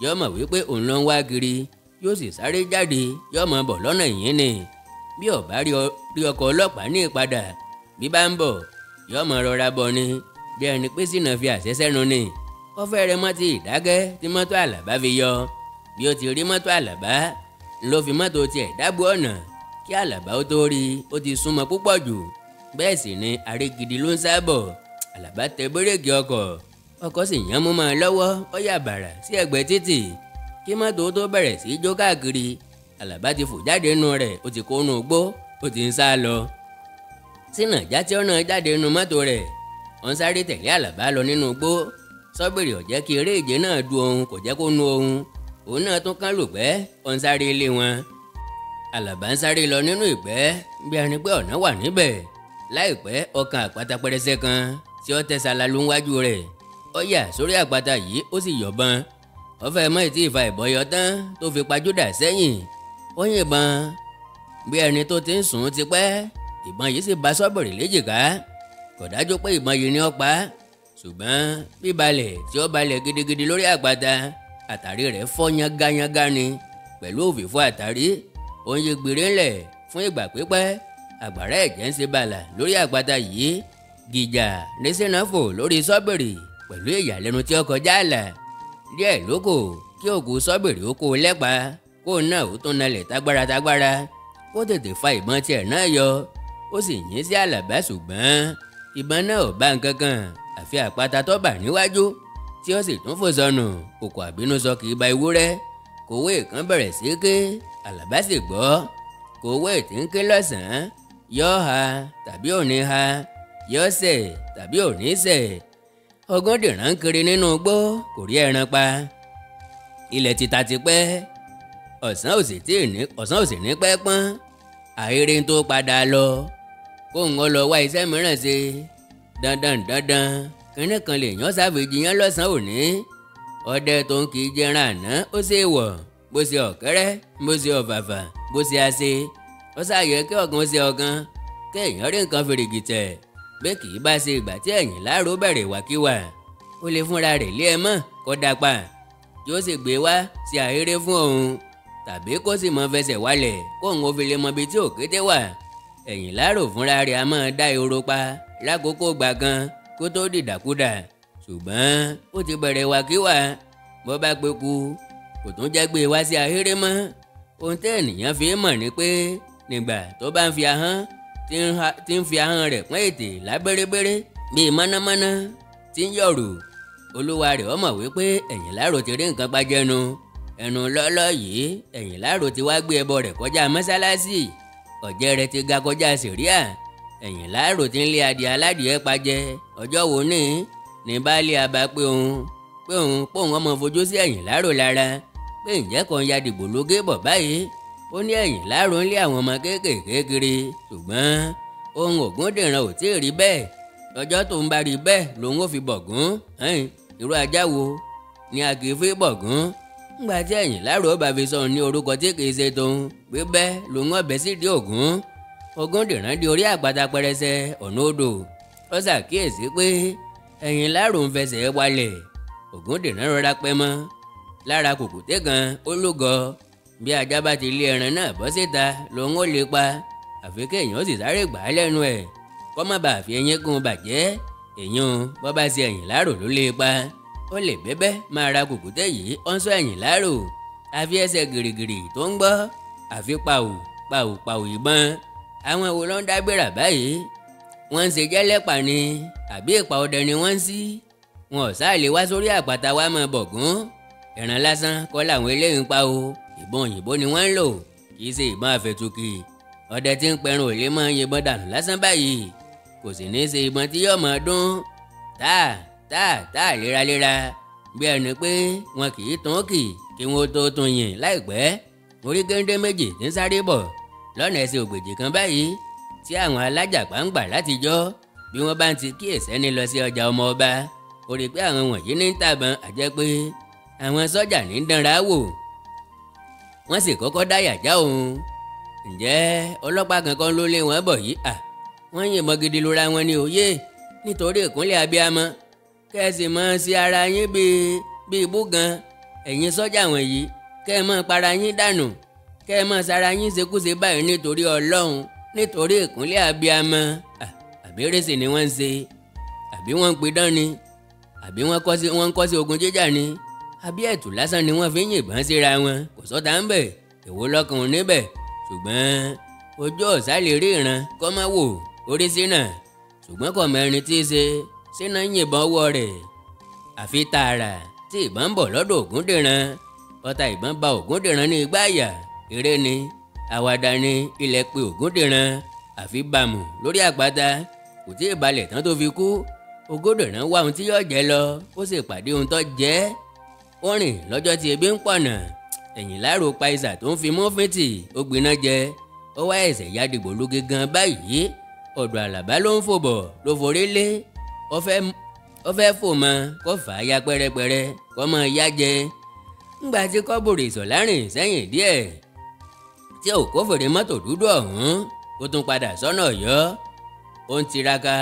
yóò mọ̀ wípé òun ló ń wá kiri, yóò sì sáré jáde, yóò mọ̀ bọ̀ lọ́nà yìí ni. Bí ó bá rí ọkọ̀ ọlọ́pàá ní ìpadà, bí bá ń bọ̀, yóò mọ̀ rọra bọ̀ ni, bí ẹni pé sínà fi àṣẹ sẹ́nu ni. Ó fẹ́rẹ̀ mọ́ ti ìdákẹ́ tí mọ́tò Àlàbá fi yọ. Bí ó ti rí mọ́tò Àlàbá ló fi mọ́tò tiẹ̀ dábò ọ̀nà. Kí Àlàbá ó tó rí, ó ti súnmọ́ púpọ̀ jù. Bẹ́ẹ̀ sì ni aré gidi ló ń sábọ̀. Àlàbá tẹ bírèkì ọkọ̀, ọkọ̀ sì yán mú mọ́ ọ lọ́wọ́, ó yà bàrà sí ẹ̀gbẹ́ títì. Kí mọ́tò tó bẹ̀rẹ̀ sí í jó káàkiri, Àlàbá ti fò jáde nínú rẹ̀, ó ti kó nù gbó, ó ti ń sá lọ. Sínà jáde ọ̀nà jáde nínú mọ́tò rẹ̀, ó ń sáré tẹ̀lé Àlàbá lọ nínú gbó. Sọ́bìrì ò jẹ́ kí eré ìje náà du òun, kò jẹ́ kó nu òun. Òun náà tún kán lùgbẹ́, ó ń sáré lé wọn. Àlàbá ń sáré lọ nínú ìgbẹ́ bí ẹni pé ọ̀nà wà níbẹ̀. Láìpẹ́ ọkàn àpáta pẹrẹsẹ kan tí ó tẹ̀sàlà ló ń wájú rẹ̀. Ó yà sórí àpáta yìí, ó sì yọ̀bọ̀n. Ó fẹ́ mọ́ ìtì ìfà ìbọyọ tán tó fi pajúdà sẹ́yìn. Ó yìnbọn bí ẹni tó ti ń sùn tipẹ́. Ìbọn yìí sì bá Sọ́bìrì léjìká. Kò dájú pé ìbọn yìí ni ó pa, ṣùgbọ́n bíbalẹ̀ tí ó balẹ̀ gidigidi lórí àpáta, àtàrí rẹ̀ fọ́ yángayánga ni pẹ̀lú òfìfo àtàrí. Ó ń yí gbèrè ńlẹ̀ fún ìgbà pípẹ́. Àgbàrá ẹ̀jẹ̀ ń ṣe bàlà lórí àpáta yìí. Gìjà ní sínàfò lórí Sọ́bìrì pẹ̀lú ìyàlẹ́nu tí ó kọjá àlà. Díẹ̀ ló kù kí òkú Sọ́bìrì ó kó o lẹ́pa, kó náà ó tún nalẹ̀ tágbára tágbára, kó tètè fa ìbọn tiẹ̀ náà yọ. Ó sì yín sí Àlàbá, ṣùgbọ́n ìbọn náà ò bá nǹkan kan àfi àpáta tó bà níwájú tí ó sì tún fò sọnù. Òkò àbínú sọ kì í ba ewúrẹ́. Kòwé kan bẹ̀rẹ̀ sí ké, Àlàbá sì gbọ́. Kòwé tí ń ké lọ́sàn-án, yọ́ ha tàbí òní ha, yọ́ sẹ̀ tàbí òní sẹ̀. Ògúndìran ń kiri nínú igbó, kò rí ẹran pa. Ilẹ̀ ti ta tipẹ́, ọ̀sán ò sì ní pẹ́ pọ́n. Àìrí tó padà lọ, kó ń lọ wá iṣẹ́ mìíràn ṣe. Dandan dandan kínní kan lè yàn sáfìjì yán lọ́sàn-án òní. Ọdẹ tó ń kì í jẹran àná ó ṣe wọ̀, bó ṣe ọ̀kẹ́rẹ́, bó ṣe ọ̀fàfà, bó ṣe àṣe. Ó ṣàyẹ kí ọ̀kan ṣe ọ̀kan, kéèyàn rí nǹkan fèrègìtẹ̀. Bí kì í bá ṣe ìgbà tí ẹ̀yìn láàró bẹ̀rẹ̀ ìwàkiwà, ó lè fúnra rẹ̀ lé ẹ mọ́ kó dapa, kí ó sì gbé wá sí àhéré fún òun, tàbí kó sì mọ fẹsẹ̀ wálẹ̀ kó òun ó fi lè mọ ibi tí òkété wà. Ẹ̀yìn láàró fúnra rẹ̀ a máa dá ehoro pa lákòókò gbà kan kó tó dìdàkudà, ṣùgbọ́n ó ti bẹ̀rẹ̀ ìwàkiwà. Bó bá peku, kò tún jẹ́ gbé wá sí ahéré mọ́. Ohun tẹ́ ènìyàn fi mọ̀ ni pé nígbà tó bá ń fi ahọ́n tí ń fi ahọ́n rẹ̀ pọ́n ètè lábẹ́rẹ́bẹ́rẹ́ bíi mọ́nàmọ́ná tí ń yọ̀rù, olúwa rẹ̀ ó mọ̀ wípé ẹ̀yìn láàrò ti rí nǹkan pajẹnu. Ẹnu lọ́lọ́ yìí ẹ̀yìn láàrò ti wá gbé ẹbọ rẹ̀ kọjá mọ́sálásì, ọ̀jẹ̀ rẹ̀ ti ga kọjá sẹ̀ríà. Ẹ̀yìn láàrò ti ń lé adìẹ aládìẹ pajẹ. Ọjọ́ wo ní baálé abá pé òun pòun ọmọ fojú sí ẹ̀yìn láàrò lára, pé ǹjẹ́ kan ya dìgbò lógé bọ̀ báyìí. Ó ní ẹ̀yìn láàrò ń lé àwọn ọmọ kéékèèké kiri, ṣùgbọ́n ohun Ògúndìran ò tí ì rí bẹ́ẹ̀. Ọjọ́ tó ń bá rí bẹ́ẹ̀ lòun ó fi bọ̀gún. Irú ajá wo ni a kì í fi bọ̀gún? Ńgbà tí ẹ̀yìn láàrò bá fi sọ ní orúkọ tí kì í ṣe tòun, bíbẹ́ lòun ọbẹ̀ sì di Ògún. Ògúndìran di orí àpáta pẹrẹsẹ ọ̀nà odò. Ó ṣàkíyèsí pé ẹ̀yìn láàrò ń fẹsẹ̀ walẹ̀. Ògúndìran rọra pẹ́ mọ́ lára kùkùté kan, ó lúgọ. Bí ajá bá ti lé ẹran náà bọ́ síta lòun ó lè pa, àfi kéèyàn ó sì sáré gbà á lẹ́nu ẹ̀ kó má bàa fi eyín kún bàjẹ́. Èyàn bọ́ bá ṣe ẹ̀yìn láàrò ló lè pa. Ó lè bẹ́bẹ́ máa ra kùkùté yìí, ó ń sọ ẹ̀yìn láàrò. Àfi ẹsẹ̀ gìrìgìrì tó ń gbọ́, àfi pàù pàù pàù ìbọn. Àwọn wo ló ń dágbéra báyìí? Wọ́n ń ṣe jẹ́lẹ́pà ni àbí ìpa ọdẹ ni wọ́n ń sí? Wọn ò sáà lè wá sórí àpáta wá máa bọ̀gún. Ẹran lásán kọ́ làwọn eléyìí ń pa o. Ìbọn òyìnbó ni wọ́n ń lò, kì í ṣe ìbọn àfẹ̀tùkì. Ọdẹ tí ń pẹran ò lè máa yìnbọn dànù lásán báyìí, kò sì ní í ṣe ìbọn tí yóò máa dún táà táà táà léraléra bí ẹni pé wọn kì í tún kì kí wọn tó tún yìn. Láìpẹ́ orí géńdé méjì tí ń sáré bọ̀ lọ́nà ẹsẹ̀ ògbèjì kan báyìí tí àwọn alájàpá ń gbà látijọ́. Bí wọ́n bá ń ti kíyèsẹ́ ní lọ sí ọjà ọmọ ọba, ó rí pé àwọn wọ̀nyí ní ń tàbọn, àjẹ́ pé àwọn sọ́jà ní ń dánra wò. Wọ́n sì kọ́kọ́ dáyà já òun. Ǹjẹ́ ọlọ́pàá kankan ló lé wọn bọ̀ yìí? À, wọ́n yìnbọn gidi lóra wọn ní òye nítorí ìkúnlẹ̀ abiyamọ. Kẹ́sì mọ́ sí ara yín bíi búgan. Ẹ̀yin sọ́jà wọ̀nyí, kẹ́ ẹ mọ́ para yín dànù, kẹ́ ẹ mọ́ sara yín ṣekúṣe báyìí nítorí Ọlọ́run, nítorí ìkúnlẹ̀ abiyamọ. Àbí rèsì ni wọ́n ń ṣe, àbí wọ́n ń pidán ni, àbí wọ́n ń kọ́ sí ogun jíjà ni, àbí ẹ̀tù lásán ni wọ́n fi ń yìnbọn síra wọn. Kò sọ́ta ń bẹ̀, èwo lọ́kàn níbẹ̀. Ṣùgbọ́n ojú ọ̀sá lè rí ìran kọ́ má wò. Orí Ṣínà, ṣùgbọ́n kò mẹ́rin tí í ṣe. Ṣínà ń yìnbọn ọwọ́ rẹ̀ àfi tààrà tí ìbọn ń bọ̀ lọ́dọ̀ Ògúndìran. Ọta ìbọn ba Ògúndìran ní igbá àyà. Eré ni àwàdà ni ilẹ̀ pé Ògúndìran àfi bàmù lórí àpáta. Kò tí ì balẹ̀ tán tó fi kú. Ògúndìran wá ohun tí yóò jẹ lọ, ó sì pàdé ohun tó jẹ́. Ó rìn lọ́jọ́ tí ebi ń pọ̀nà. Ẹ̀yìn láàrò pa ìsà tó ń fi mú fìtì, ó gbiná jẹ. Ó wá ẹsẹ̀ ya dìgbòlugi gan báyìí. Ọ̀dọ̀ Àlàbá ló ń fò bọ̀ ló forí lé. Ó fẹ́ fò mọ́ kó fà á ya pẹ́rẹpẹ́rẹ kó mọ́ ya jẹ. Ńgbà tí kọ́bùrì Ìṣọ̀lá rìn sẹ́yìn díẹ̀ tí ò kó fèrè mọ́tò dúdú ọ̀hún, ó tún padà sọ́nà Ọ̀yọ́. Ó ń tiraka,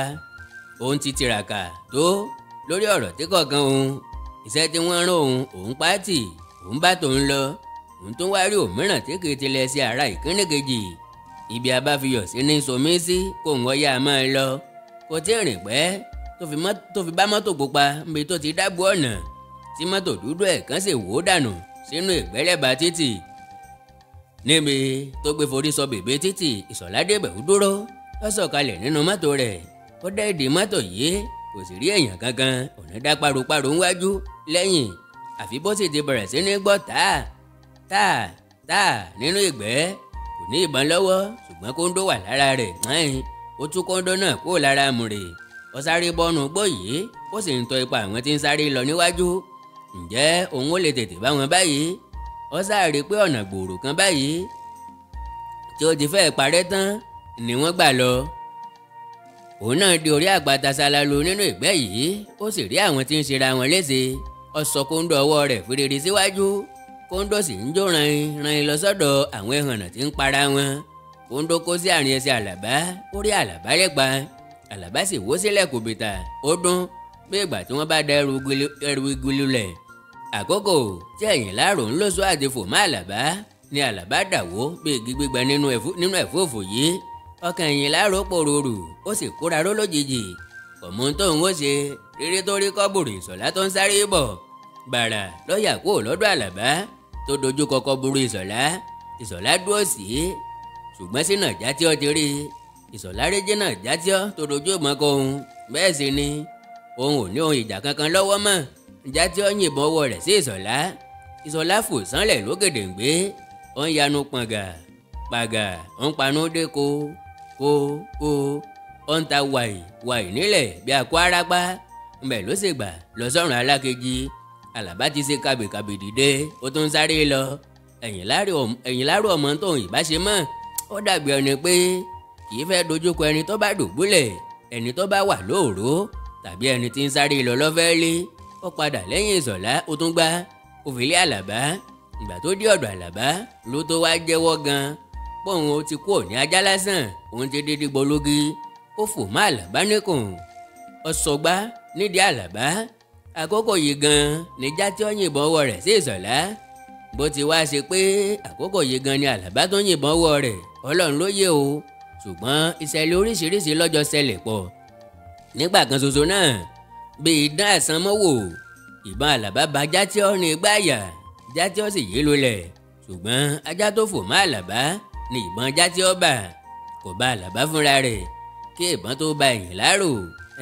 ó ń ti tiraka tó lórí ọ̀rọ̀ tí kọ̀ọ̀kan òun. Iṣẹ́ tí wọ́n rán òun, òun pàtì, òun bá tòun lọ. Òun tún wá rí òmíràn tí kì í tilẹ̀ sí ara ìkíní kejì. Ibi abáfiyọ̀ sí ní somi sí kò ń wọ́yà máa lọ. Kò tí ì rìn pẹ́ tó fi bá mọ́tò pupa níbi tó ti dábò ọ̀nà tí mọ́tò dúdú ẹ̀ kan sì wó dànù sínú ìgbẹ́lẹ́ba títì. Níbi tó gbé forí sọ bèbè títì, Ìṣọ̀lá débẹ̀ ó dúró. Ó sọ̀kalẹ̀ nínú mọ́tò rẹ̀. Ó dá ìdí mọ́tò yìí, kò sì rí èèyàn kankan. Ọ̀nà dá paropáro ńwájú lẹ́yìn, àfi bó sì ti bẹ̀rẹ̀ sí ní gbọ́ táà táà táà nínú ìgbẹ́. Kò ní ìbọn lọ́wọ́, ṣùgbọ́n kóńdó wà lára rẹ̀. Ó tú kóńdó náà kúrò lára mùrè. Ó sáré bọ́nu gbó yìí, ó sì ń tọ ipa àwọn tí ń sáré lọ níwájú. Ǹjẹ́ òun ó lè tètè bá wọn báyìí? Ó sáré pé ọ̀nà gbòòrò kan báyìí tí ó ti fẹ́ parẹ́ tán ni wọ́n gbà lọ. Òun náà di orí àpáta ṣalalu nínú ìgbẹ́ yìí, ó sì rí àwọn tí ń ṣera wọn léṣe. Ó sọ kóńdó ọwọ́ rẹ̀ fúrere síwájú. Kóńdó sì ń jó rain rain lọ sọ́dọ̀ àwọn ẹhànnà tí ń para wọn. Kóńdó kó sí àárín ẹsẹ̀ Àlàbá, ó rí Àlàbá lẹ́pa. Àlàbá sì wó sílẹ̀ kòbìtà, ó dún bí ìgbà tí wọ́n bá da ẹrù igi lulẹ̀. Àkókò tí ẹ̀yìn láàrò ń lóṣù àti fò má Àlàbá ni Àlàbá dàwó bí igi gbígbẹ nínú ẹ̀fófò yìí. Ọkàn ẹ̀yìn láàrò pòròrò, ó sì kóra ró lójijì. Kò mọ ohun tóun ó ṣe, rírí tó rí kọ́bùrù Ìṣọ̀lá tó ń sáré bọ̀ gbàrà lọ́yà kúrò lọ́dọ̀ Àlàbá tó dojú kọ kọ́bùrù Ìṣọ̀lá. Ìṣọ̀lá dúró sí i, ṣùgbọ́n Ṣínà Játìọ́ ti rí i. Ìṣọ̀lá rí Ṣínà Játìọ́ tó dojú ìbọn kọ òun. Bẹ́ẹ̀ sì ni òun ò ní ohun ìjà kankan lọ́wọ́ mọ́. Játìọ́ yìnbọn ọwọ́ rẹ̀ sí Ìṣọ̀lá. Ìṣọ̀lá fò sánlẹ̀ lógèdèǹgbé. Ó ń yanu pọ̀ngà pàgà, ó ń panú dé ko kó kó, ó ń ta wàì wàì nílẹ̀ bí akó arápá. Ńbẹ̀ ló sì gbà lọ sọ́run alákejì. Àlàbá ti ṣe kàbìkàbì dìde, ó tún ń sáré lọ. Ẹ̀yìn láàrò ọmọ tóun ìbá ṣe mọ́. Ó dàbí ẹni pé kì í fẹ́ dojúkọ ẹni tó bá dùbúlẹ̀, ẹni tó bá wà lóòró tàbí ẹni tí ń sáré lọ lọ́fẹ́ lé. Ó padà lẹ́yìn Ìṣọ̀lá, ó tún gbá òfìlé Àlàbá. Ìgbà tó dé ọ̀dọ̀ Àlàbá ló tó wá jẹ́wọ́ gan pòun ó ti kú òní ajá lásán, òun ti dídí gbólógì. Ó fò má Àlàbá níkùn, ó sọgbá nídìí Àlàbá. Àkókò yìí gan ni Játìọ́ yìnbọn ọwọ́ rẹ̀ sí Ìṣọ̀lá. Bó ti wá ṣe pé àkókò yìí gan ni Àlàbá tó yìnbọn ọwọ́ rẹ̀, Ọlọ́run ló yé o. Ṣùgbọ́n ìṣẹ̀lẹ̀ oríṣiríṣi lọ́jọ́ ṣẹlẹ̀ pọ̀ nígbà kan ṣoṣo náà. Bí idán àsanmọ́wò, ìbọn Àlàbá ba Játìọ́ ní igbá àyà. Játìọ́ sì yé lulẹ̀, ṣùgbọ́n ajá tó fò má Àlàbá ni ìbọn Játìọ́ bà. Kò bá Àlàbá fúnra rẹ̀. Kí ìbọn tó ba ẹ̀yìn láàrò,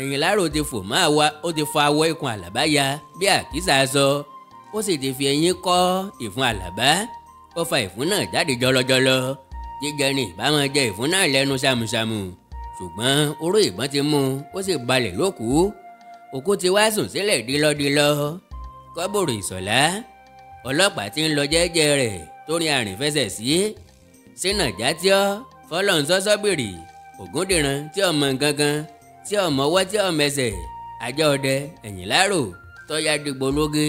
ẹ̀yìn láàrò ti fò má wa, ó ti fọ awọ ikùn Àlàbá ya bí àkísà aṣọ. Ó sì ti fi eyín kọ́ ìfun Àlàbá. Ó fa ìfun náà jáde jọlọjọlọ. Jíjẹ ni ìbá máa jẹ ìfun náà lẹ́nu ṣàmùṣàmù, ṣùgbọ́n oró ìbọn ti mú, ó sì balẹ̀ lókùú. Òkú ti wá sùn sílẹ̀ dílọ́dílọ́. Kọ́bùrù Ìṣọ̀lá, ọlọ́pàá tí ń lọ jẹ́jẹ́ rẹ̀ tó rin àrìnfẹsẹ̀ sí. Ṣínà Játìọ́, Fọlọ́runṣọ́sọ́bìrì, Ògúndìran tí ọmọ gangan, tí ọmọ ọwọ́ tí ọmọ ẹsẹ̀, ajá ọdẹ ẹ̀yìn láàrò tọ́ya dìgbò lóge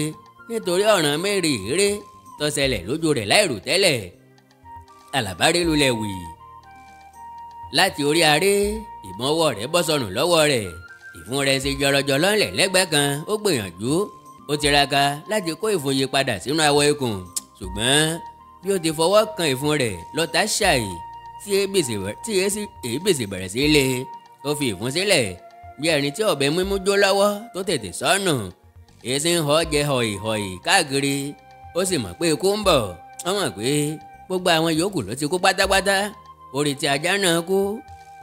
nítorí ọ̀ràn mẹ́rin eré tó ṣẹlẹ̀ lójú rẹ̀ láìrò tẹ́lẹ̀. Àlàbá rí lulẹ̀ wì láti orí aré, ìbọn ọwọ́ rẹ̀ bọ́ sọnù lọ́wọ́ rẹ̀. Ìfun rẹ̀ ṣe jọlọjọlọ ńlẹ̀ lẹ́gbẹ̀ẹ́ kan. Ó gbìyànjú, ó tiraka láti kó ìfun yìí padà sínú awọ ikùn, ṣùgbọ́n bí ó ti fọwọ́ kan ìfun rẹ̀ lọ́tà ṣàì tí èébèsè bẹ̀rẹ̀ sí lé. Ó fi ìfun sílẹ̀ bí ẹni tí ọ̀bẹ mímú jó lọ́wọ́ tó tètè sọnù. Èsì ń họ jẹ họ̀ìhọ̀ì káàkiri. Ó sì mọ̀ pé ikú ń bọ̀. Ó mọ̀ pé gbogbo àwọn yòókù ló ti kú pátápátá. Orí tí ajá náà kú,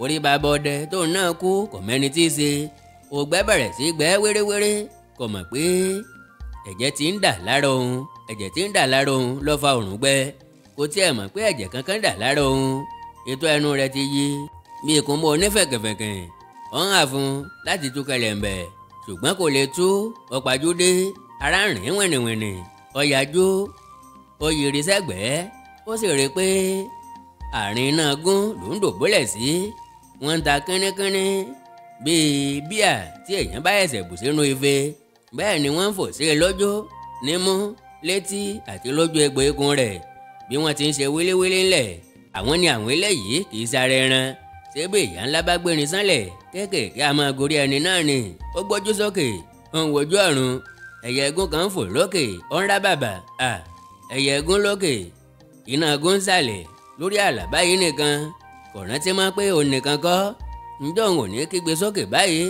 Orí bàbá ọdẹ tóun náà kú kò mẹ́ni tí í ṣe. Ògbẹ́ bẹ̀rẹ̀ sí gbẹ́ wéréwéré, kò mọ̀ pé ẹ̀jẹ̀ tí ń dà lára òun, ẹ̀jẹ̀ tí ń dà lára òun ló fa òrùngbẹ. Kò tiẹ̀ mọ̀ pé ẹ̀jẹ̀ kankan dà lára òun. Ètò ẹnu rẹ̀ ti yí bí ikùn mọ́ onífẹ̀kẹ̀fẹ̀kẹ̀. Ó ń hà fún láti tú kẹlẹ̀ǹbẹ̀, ṣùgbọ́n kò lè tú. Ọ̀pàjúdé ara ń rìn wìnìwìnì, ọ̀yájú ó yiri sẹ́gbẹ̀ẹ́, ó sì rí i pé àárín náà gún ló ń dòbólẹ̀ sí. Wọ́n ń ta kínníkínní bíi bíà tí èèyàn bá ẹsẹ̀ bù sínú ife. Bẹ́ẹ̀ ni wọ́n ń fò sí i lójú, nímú, létí àti lójú egbò ikùn rẹ̀. Bí wọ́n ti ń ṣe wíléwílé ńlẹ̀, àwọn ni àwọn eléyìí kì í sáré ẹran. Ṣébè ìyá ńlá bá gbérin sánlẹ̀ kéékèèké a máa gorí ẹni náà ni. Ó gbójú sókè, ó ń wojú ọ̀run. Ẹyẹ ẹgún kan ń fò lókè, ó ń rá bàbà. Ẹyẹ ẹgún lókè, iná ẹgún ń sàlẹ̀ lórí Àlàbá yìí nìkan. Kò rántí mọ́ pé òun nìkan kọ́. Ǹjọ́ òun ò ní kígbe sókè báyìí,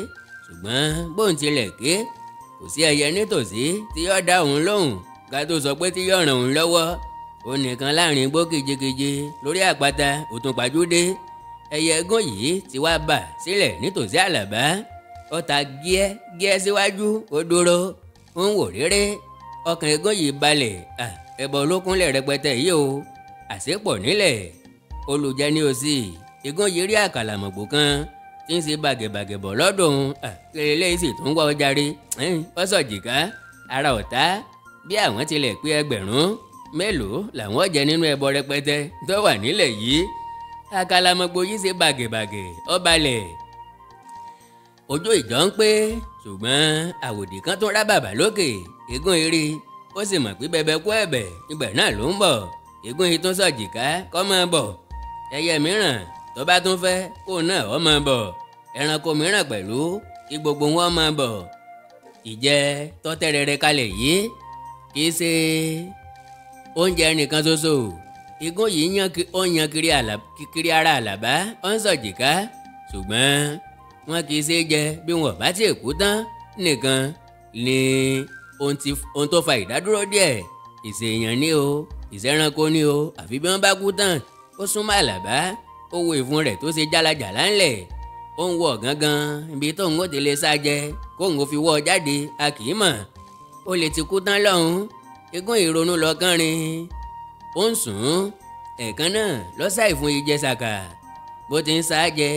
ṣùgbọ́n bóun tilẹ̀ ké, kò sí ẹyẹ nítòsí tí yóò dá òun lóhùn, ká tó sọ pé tí yóò ràn òun lọ́wọ́. Òun nìkan láàrin igbó kejekeje lórí àpáta òtúnpàjúdé. Ẹyẹ ẹgún yìí ti wá bà sílẹ̀ nítòsí Àlàbá. Ó ta gíẹ́ gíẹ́ síwájú, ó dúró, ó ń wò réré. Ọkàn ẹgún yìí balẹ̀. Ẹbọ olókùnlẹ̀ rẹpẹtẹ yìí o, àṣepọ̀ nílẹ̀. Olùjẹ ní òsì. Igún yìí rí àkàlàmọ̀gbò kan tí ń ṣe bàgẹ̀bàgẹ̀ bọ̀ lọ́dọ̀ òun. Kiri eléyìí sì tún wá ọ jàre. Ó sọ̀jìká ara ọ̀tá. Bí àwọn tilẹ̀ pé ẹgbẹ̀rún mélòó làwọn jẹ nínú ẹbọ rẹpẹtẹ tó wà nílẹ̀ yìí. Àkàlàmọ̀gbò yìí ṣe bàgẹ̀bàgẹ̀, ó balẹ̀. Ojú ìjọ ń pé, ṣùgbọ́n àwòdì kan tó rá bàbà lókè. Igún eré, ó sì mọ̀ pé bẹbẹ kú ẹ̀bẹ̀ ibẹ̀ náà ló ń bọ̀. Igún yìí tún sọ̀jìká kọ́ máa bọ̀. Ẹyẹ mìíràn tó bá tún fẹ́ kó náà ó máa bọ̀. Ẹranko mìíràn pẹ̀lú kí gbogbo wọn máa bọ̀. Ìjẹ tọ́tẹ́rẹrẹ kalẹ̀ yìí kì í ṣe oúnjẹ nìkan ṣoṣo. Igún yìí ó yan kiri ara Àlàbá, ó ń sọ̀jìká, ṣùgbọ́n wọn kì í ṣe jẹ bí wọn bá ti kú tán nìkan ni ohun tó fa ìdádúró díẹ̀. Ìṣèyàn ni o, ìṣẹranko ni o, àfi bí wọ́n bá kú tán. Ó súnmọ́ Àlàbá, ó wo ìfun rẹ̀ tó ṣe jálajàlá ńlẹ̀. Ó ń wọ̀ gángan ibi tóun ó ti lè sá jẹ kóun ó fi wọ́ ọ jáde, a kì í mọ̀. Ó lè ti kú tán lọ́hùn. Igún ìrònú lọ kánrin, ó ń sùn. Ẹ̀ẹ̀kan náà lọ́sà ìfun yìí jẹ sàkà. Bó ti ń sá jẹ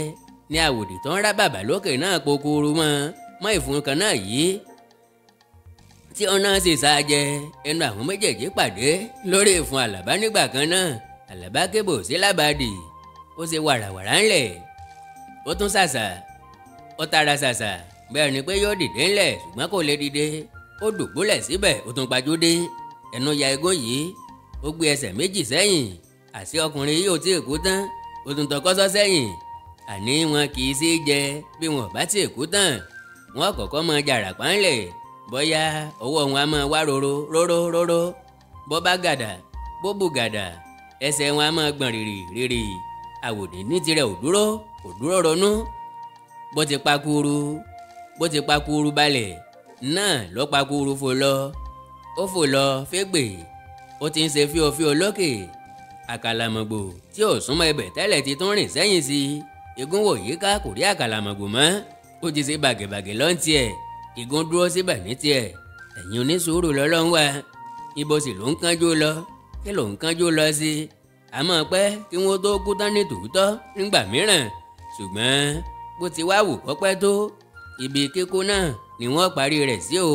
ní àwòdì tó ń rá bàbà lókè náà pokuru mọ́ ìfun kan náà yìí tí ọ̀nà sì sá jẹ. Ẹnu àwọn méjèèjì pàdé lórí ìfun Àlàbá nígbà kan náà. Àlàbá kébò sí lábàdì, ó ṣe wàràwàrà ńlẹ̀, ó tún ṣàṣà, ó tara ṣàṣà bẹ́ẹ̀ ni pé yóò dìde ńlẹ̀, ṣùgbọ́n kò lè dìde. Ó dùbúlẹ̀ síbẹ̀, ó tún pajúdé. Ẹnu ya igún yìí, ó gbé ẹsẹ̀ méjì sẹ́yìn. Àṣé ọkùnrin yìí ò tí ì kú tán, ó tún tọkọ́sọ́ sẹ́yìn. Àní wọn kì í sí jẹ bí wọn bá tí ì kú tán. Wọn kọ́kọ́ mọ jàràpá ńlẹ̀, bóyá ọwọ́ wọn á máa wá roro róró róró. Bó bá gàdà, bó bù gàdà, ẹsẹ̀ wọn á máa gbọ̀n rìrì rìrì. Àwòdì ní tirẹ̀ ò dúró, kò dúró ronú. Bó ti pakuru balẹ̀ náà ló pakuru fò lọ. Ó fò lọ fẹ́gbè, ó ti ń ṣe fíofío lókè. Àkàlàmọ̀gbò tí ò súnmọ́ ibẹ̀ tẹ́lẹ̀ ti tún rìn sẹ́yìn sí i. Igún wò yíká kò rí àkàlàmọ̀gbò mọ́. Ó ti ṣe bàgẹ̀bàgẹ̀ lọ́n tiẹ̀. Igún dúró síbẹ̀ ní tiẹ̀. Ẹ̀yin onísùúrù lọ́lọ́run wá. Ibo sì ló ń kánjú lọ? Kí ló ń kánjú lọ sí? Àmọ́ pẹ́ kí wọ́n tó kú tán ní tòótọ́ nígbà mìíràn. Ṣùgbọ́n bó ti wá wù kó pẹ́ tó, ibi kíkú náà ni wọ́n parí rẹ̀ sí o.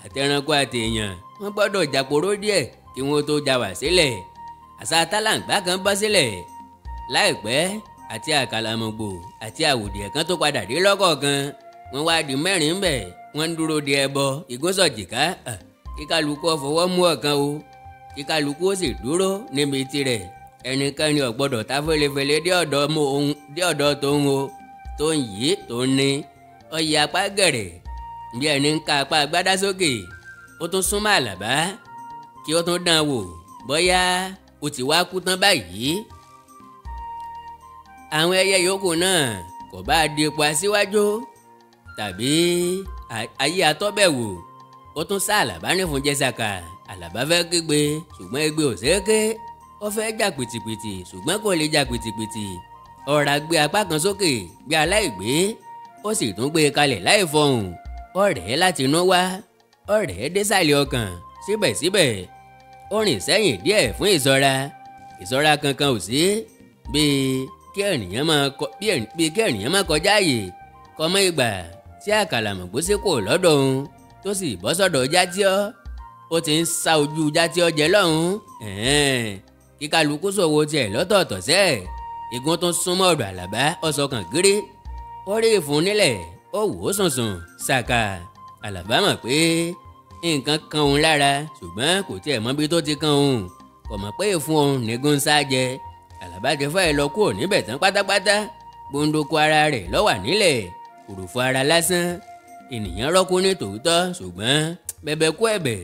Àtẹranko àtèèyàn wọ́n gbọ́dọ̀ jàporó díẹ̀ kí wọ́n tó já wá sílẹ̀. Àṣà tálàǹgbá kan bọ́ sílẹ̀ láìpẹ́, àti àkàlàmọ̀gbò àti àwòdì ẹ̀kan tó padà dé lọ́kọ̀ọ̀kan. Wọ́n wá di mẹ́rin ńbẹ̀, wọ́n ń dúró de ẹbọ. Igún sọ̀jìká, kíkálukú ó fọwọ́ mú ọ̀kan o, kíkálukú ó sì dúró níbi tirẹ̀. Ẹnikẹ́ni ò gbọ́dọ̀ ta fẹ́lẹ́fẹ́lẹ́ dé ọ̀dọ̀ tóun o, tó ń yí tó ń ní. Ó yí apá gẹ̀rẹ̀ bí ẹni ń ka apá agbádá sókè. Ó tún súnmọ́ Àlàbá kí ó tún dán wò bóyá ó ti wá kú tán báyìí. Àwọn ẹyẹ yòókù náà kò bá di ipò aṣíwájú tàbí ayé atọ́bẹ̀wò. Ó tún sá Àlàbá nífun jẹ sàkà. Àlàbá fẹ́ kígbe, ṣùgbọ́n igbe ò ṣeé ké. Ó fẹ́ jà pìtìpìtì, ṣùgbọ́n kò lè jà pìtìpìtì. Ọ̀rá gbé apá kan sókè bí aláìgbé, ó sì tún gbé e kalẹ̀ láì fọhùn. Ọ̀rẹ́ láti inú wá, ọ̀rẹ́ désàlẹ̀ ọkàn. Síbẹ̀síbẹ̀ ó rìn sẹ́yìn díẹ̀ fún ìṣọ́ra. Ìṣọ́ra kankan ò sí, bíi kí ènìyàn máa kọjá àyè kọmọ ìgbà tí àkàlàmọ̀gbò sí kò lọ́dọ̀ òun tó sì bọ́ sọ́dọ̀ Játíọ́. Ó ti ń sa ojú Játíọ́ jẹ lọ́hùn. Kí kálukú ṣòwò tiẹ̀ lọ́tọ̀ọ̀tọ̀ sẹ́ẹ̀. Igun tó súnmọ́ ọ̀dọ̀ Àlàbá ọ̀sọ̀kàn gírí. Ó rí ìfun nílẹ̀, ó wò ó sùnsùn ṣàkà. Àlàbá mọ̀ pé nǹkan kan òun lára, ṣùgbọ́n kò tiẹ̀ mọ̀ bí tó ti kan òun. Kò mọ̀ pé ìfun òun nígun ń sá jẹ. Àlàbá ti fẹ́ lọ kúrò níbẹ̀ tán pátápátá. Gbòǹdòkó ara rẹ̀ ló wà nílẹ̀, òròfo ara lásán. Ènìyàn rọ́kú ní tòótọ́, ṣùgbọ́n bẹ̀bẹ̀ kú ẹ̀bẹ̀,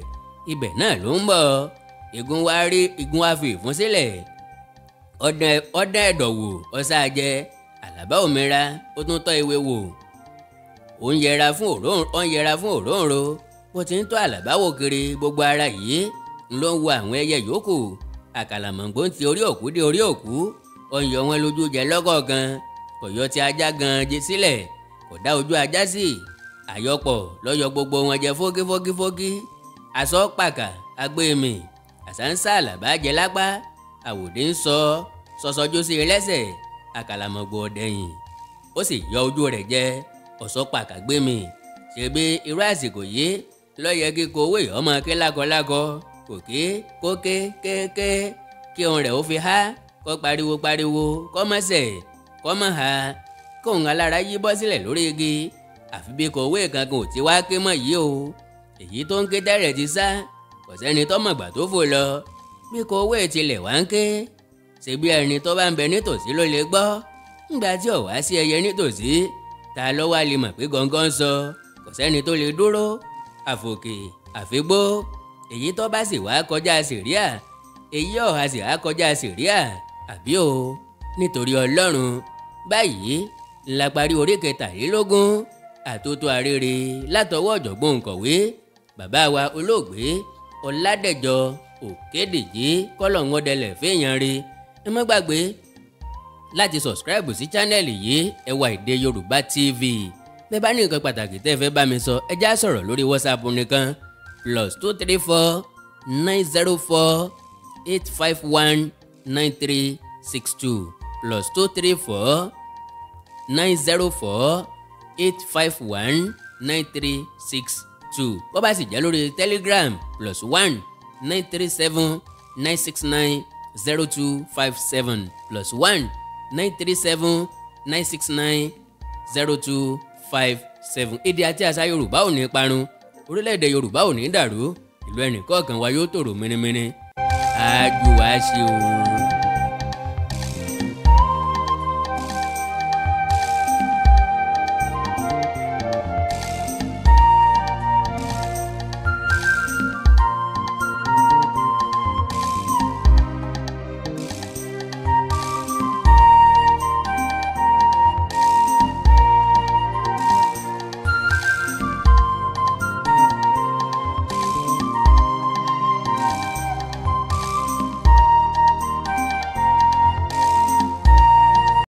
ibẹ̀ náà ló ń bọ̀. Igun wá rí igun wá fi ìfun sílẹ̀. Ọdẹ ẹ̀dọ̀ wò ọ̀sá jẹ. Àlàbá òmìnira ó tún tọ́ ewé wò. Ó ń yẹra fún òróǹro. Bó ti ń tọ́ Àlàbá wò kiri gbogbo ara yìí ló ń wo àwọn ẹyẹ yòókù. Àkàlàmọ̀gbò ń ti orí òkú dé orí òkú. Ó ń yọ wọn lójú jẹ lọ́kọ̀ọ̀kan. Kò yọ ti ajá gan jẹ sílẹ̀, kò dá ojú ajá sí. Àyọpọ̀ lọ́yọ gbogbo wọn jẹ fókífókífókí. Aṣọ pàkà agbémi àṣà ń sá Àlàbá jẹ lápá. Àwòdì ń sọ sọsọjú sí lẹ́sẹ̀. Àkàlàmọ̀gbò ọ̀dẹ̀yìn ó sì yọ ojú rẹ̀ jẹ. Ọ̀sọ́ pàkà gbémi. Ṣebí irú àsìkò yìí ló yẹ kí kowé ọmọ ké lákọlákọ, kòké kóké kéké, kí ohun rẹ̀ ó fi há, kó pariwo pariwo, kó mọ̀sẹ̀ kó mọ̀ ha, kóun alára yí bọ́ sílẹ̀ lórí igi. Àfi bí kowé kankan ò ti wá ké mọ́ yìí o. Èyí tó ń ké tẹ́rẹ̀ ti sá, kò sẹ́ni tó mọ̀gbà tó fò lọ. Bí kowé tilẹ̀ wá ń ké, ṣebí ẹni tó bá ń bẹ nítòsí ló lè gbọ́. Ńgbà tí ò wá sí ẹyẹ nítòsí, ta ló wá lè mọ̀ pé gọ́ngọ́ ń sọ? Kò sẹ́ni tó lè dúró. Àfòkè àfigbó. Èyí tó bá sì wá kọjá sìríà, èyí ọ̀hà sì wá kọjá sìríà, àbí o? Nítorí Ọlọ́run. Báyìí la parí orí 23 àtótó arére látọwọ́ ọ̀jọ̀gbọ́n òǹkọ̀wé bàbá wa olóògbé Ọládẹ̀jọ Òkédìjí kọ́lọ́hún fẹ́yàn rí. Ẹ má gbàgbé láti subscribe sí channel yìí, Ẹwà Èdè Yorùbá TV. Bẹ́ẹ̀ bá ní nǹkan pàtàkì tẹ́ fẹ́ bá mi sọ, ẹ já sọ̀rọ̀ lórí WhatsApp nìkan +234 904 851 9362 +234 904 851 9362. Bó bá sì jẹ́ lórí Telegram +1 937 969 0257 +1 937 969 0257. Èdè àti àṣà Yorùbá ò ní parun, orílẹ̀-èdè Yorùbá ò ní dàrú, ìlú ẹnì kọ̀ọ̀kan wa yóò tòrò mìnìmìnì. Àjò wa ṣe o.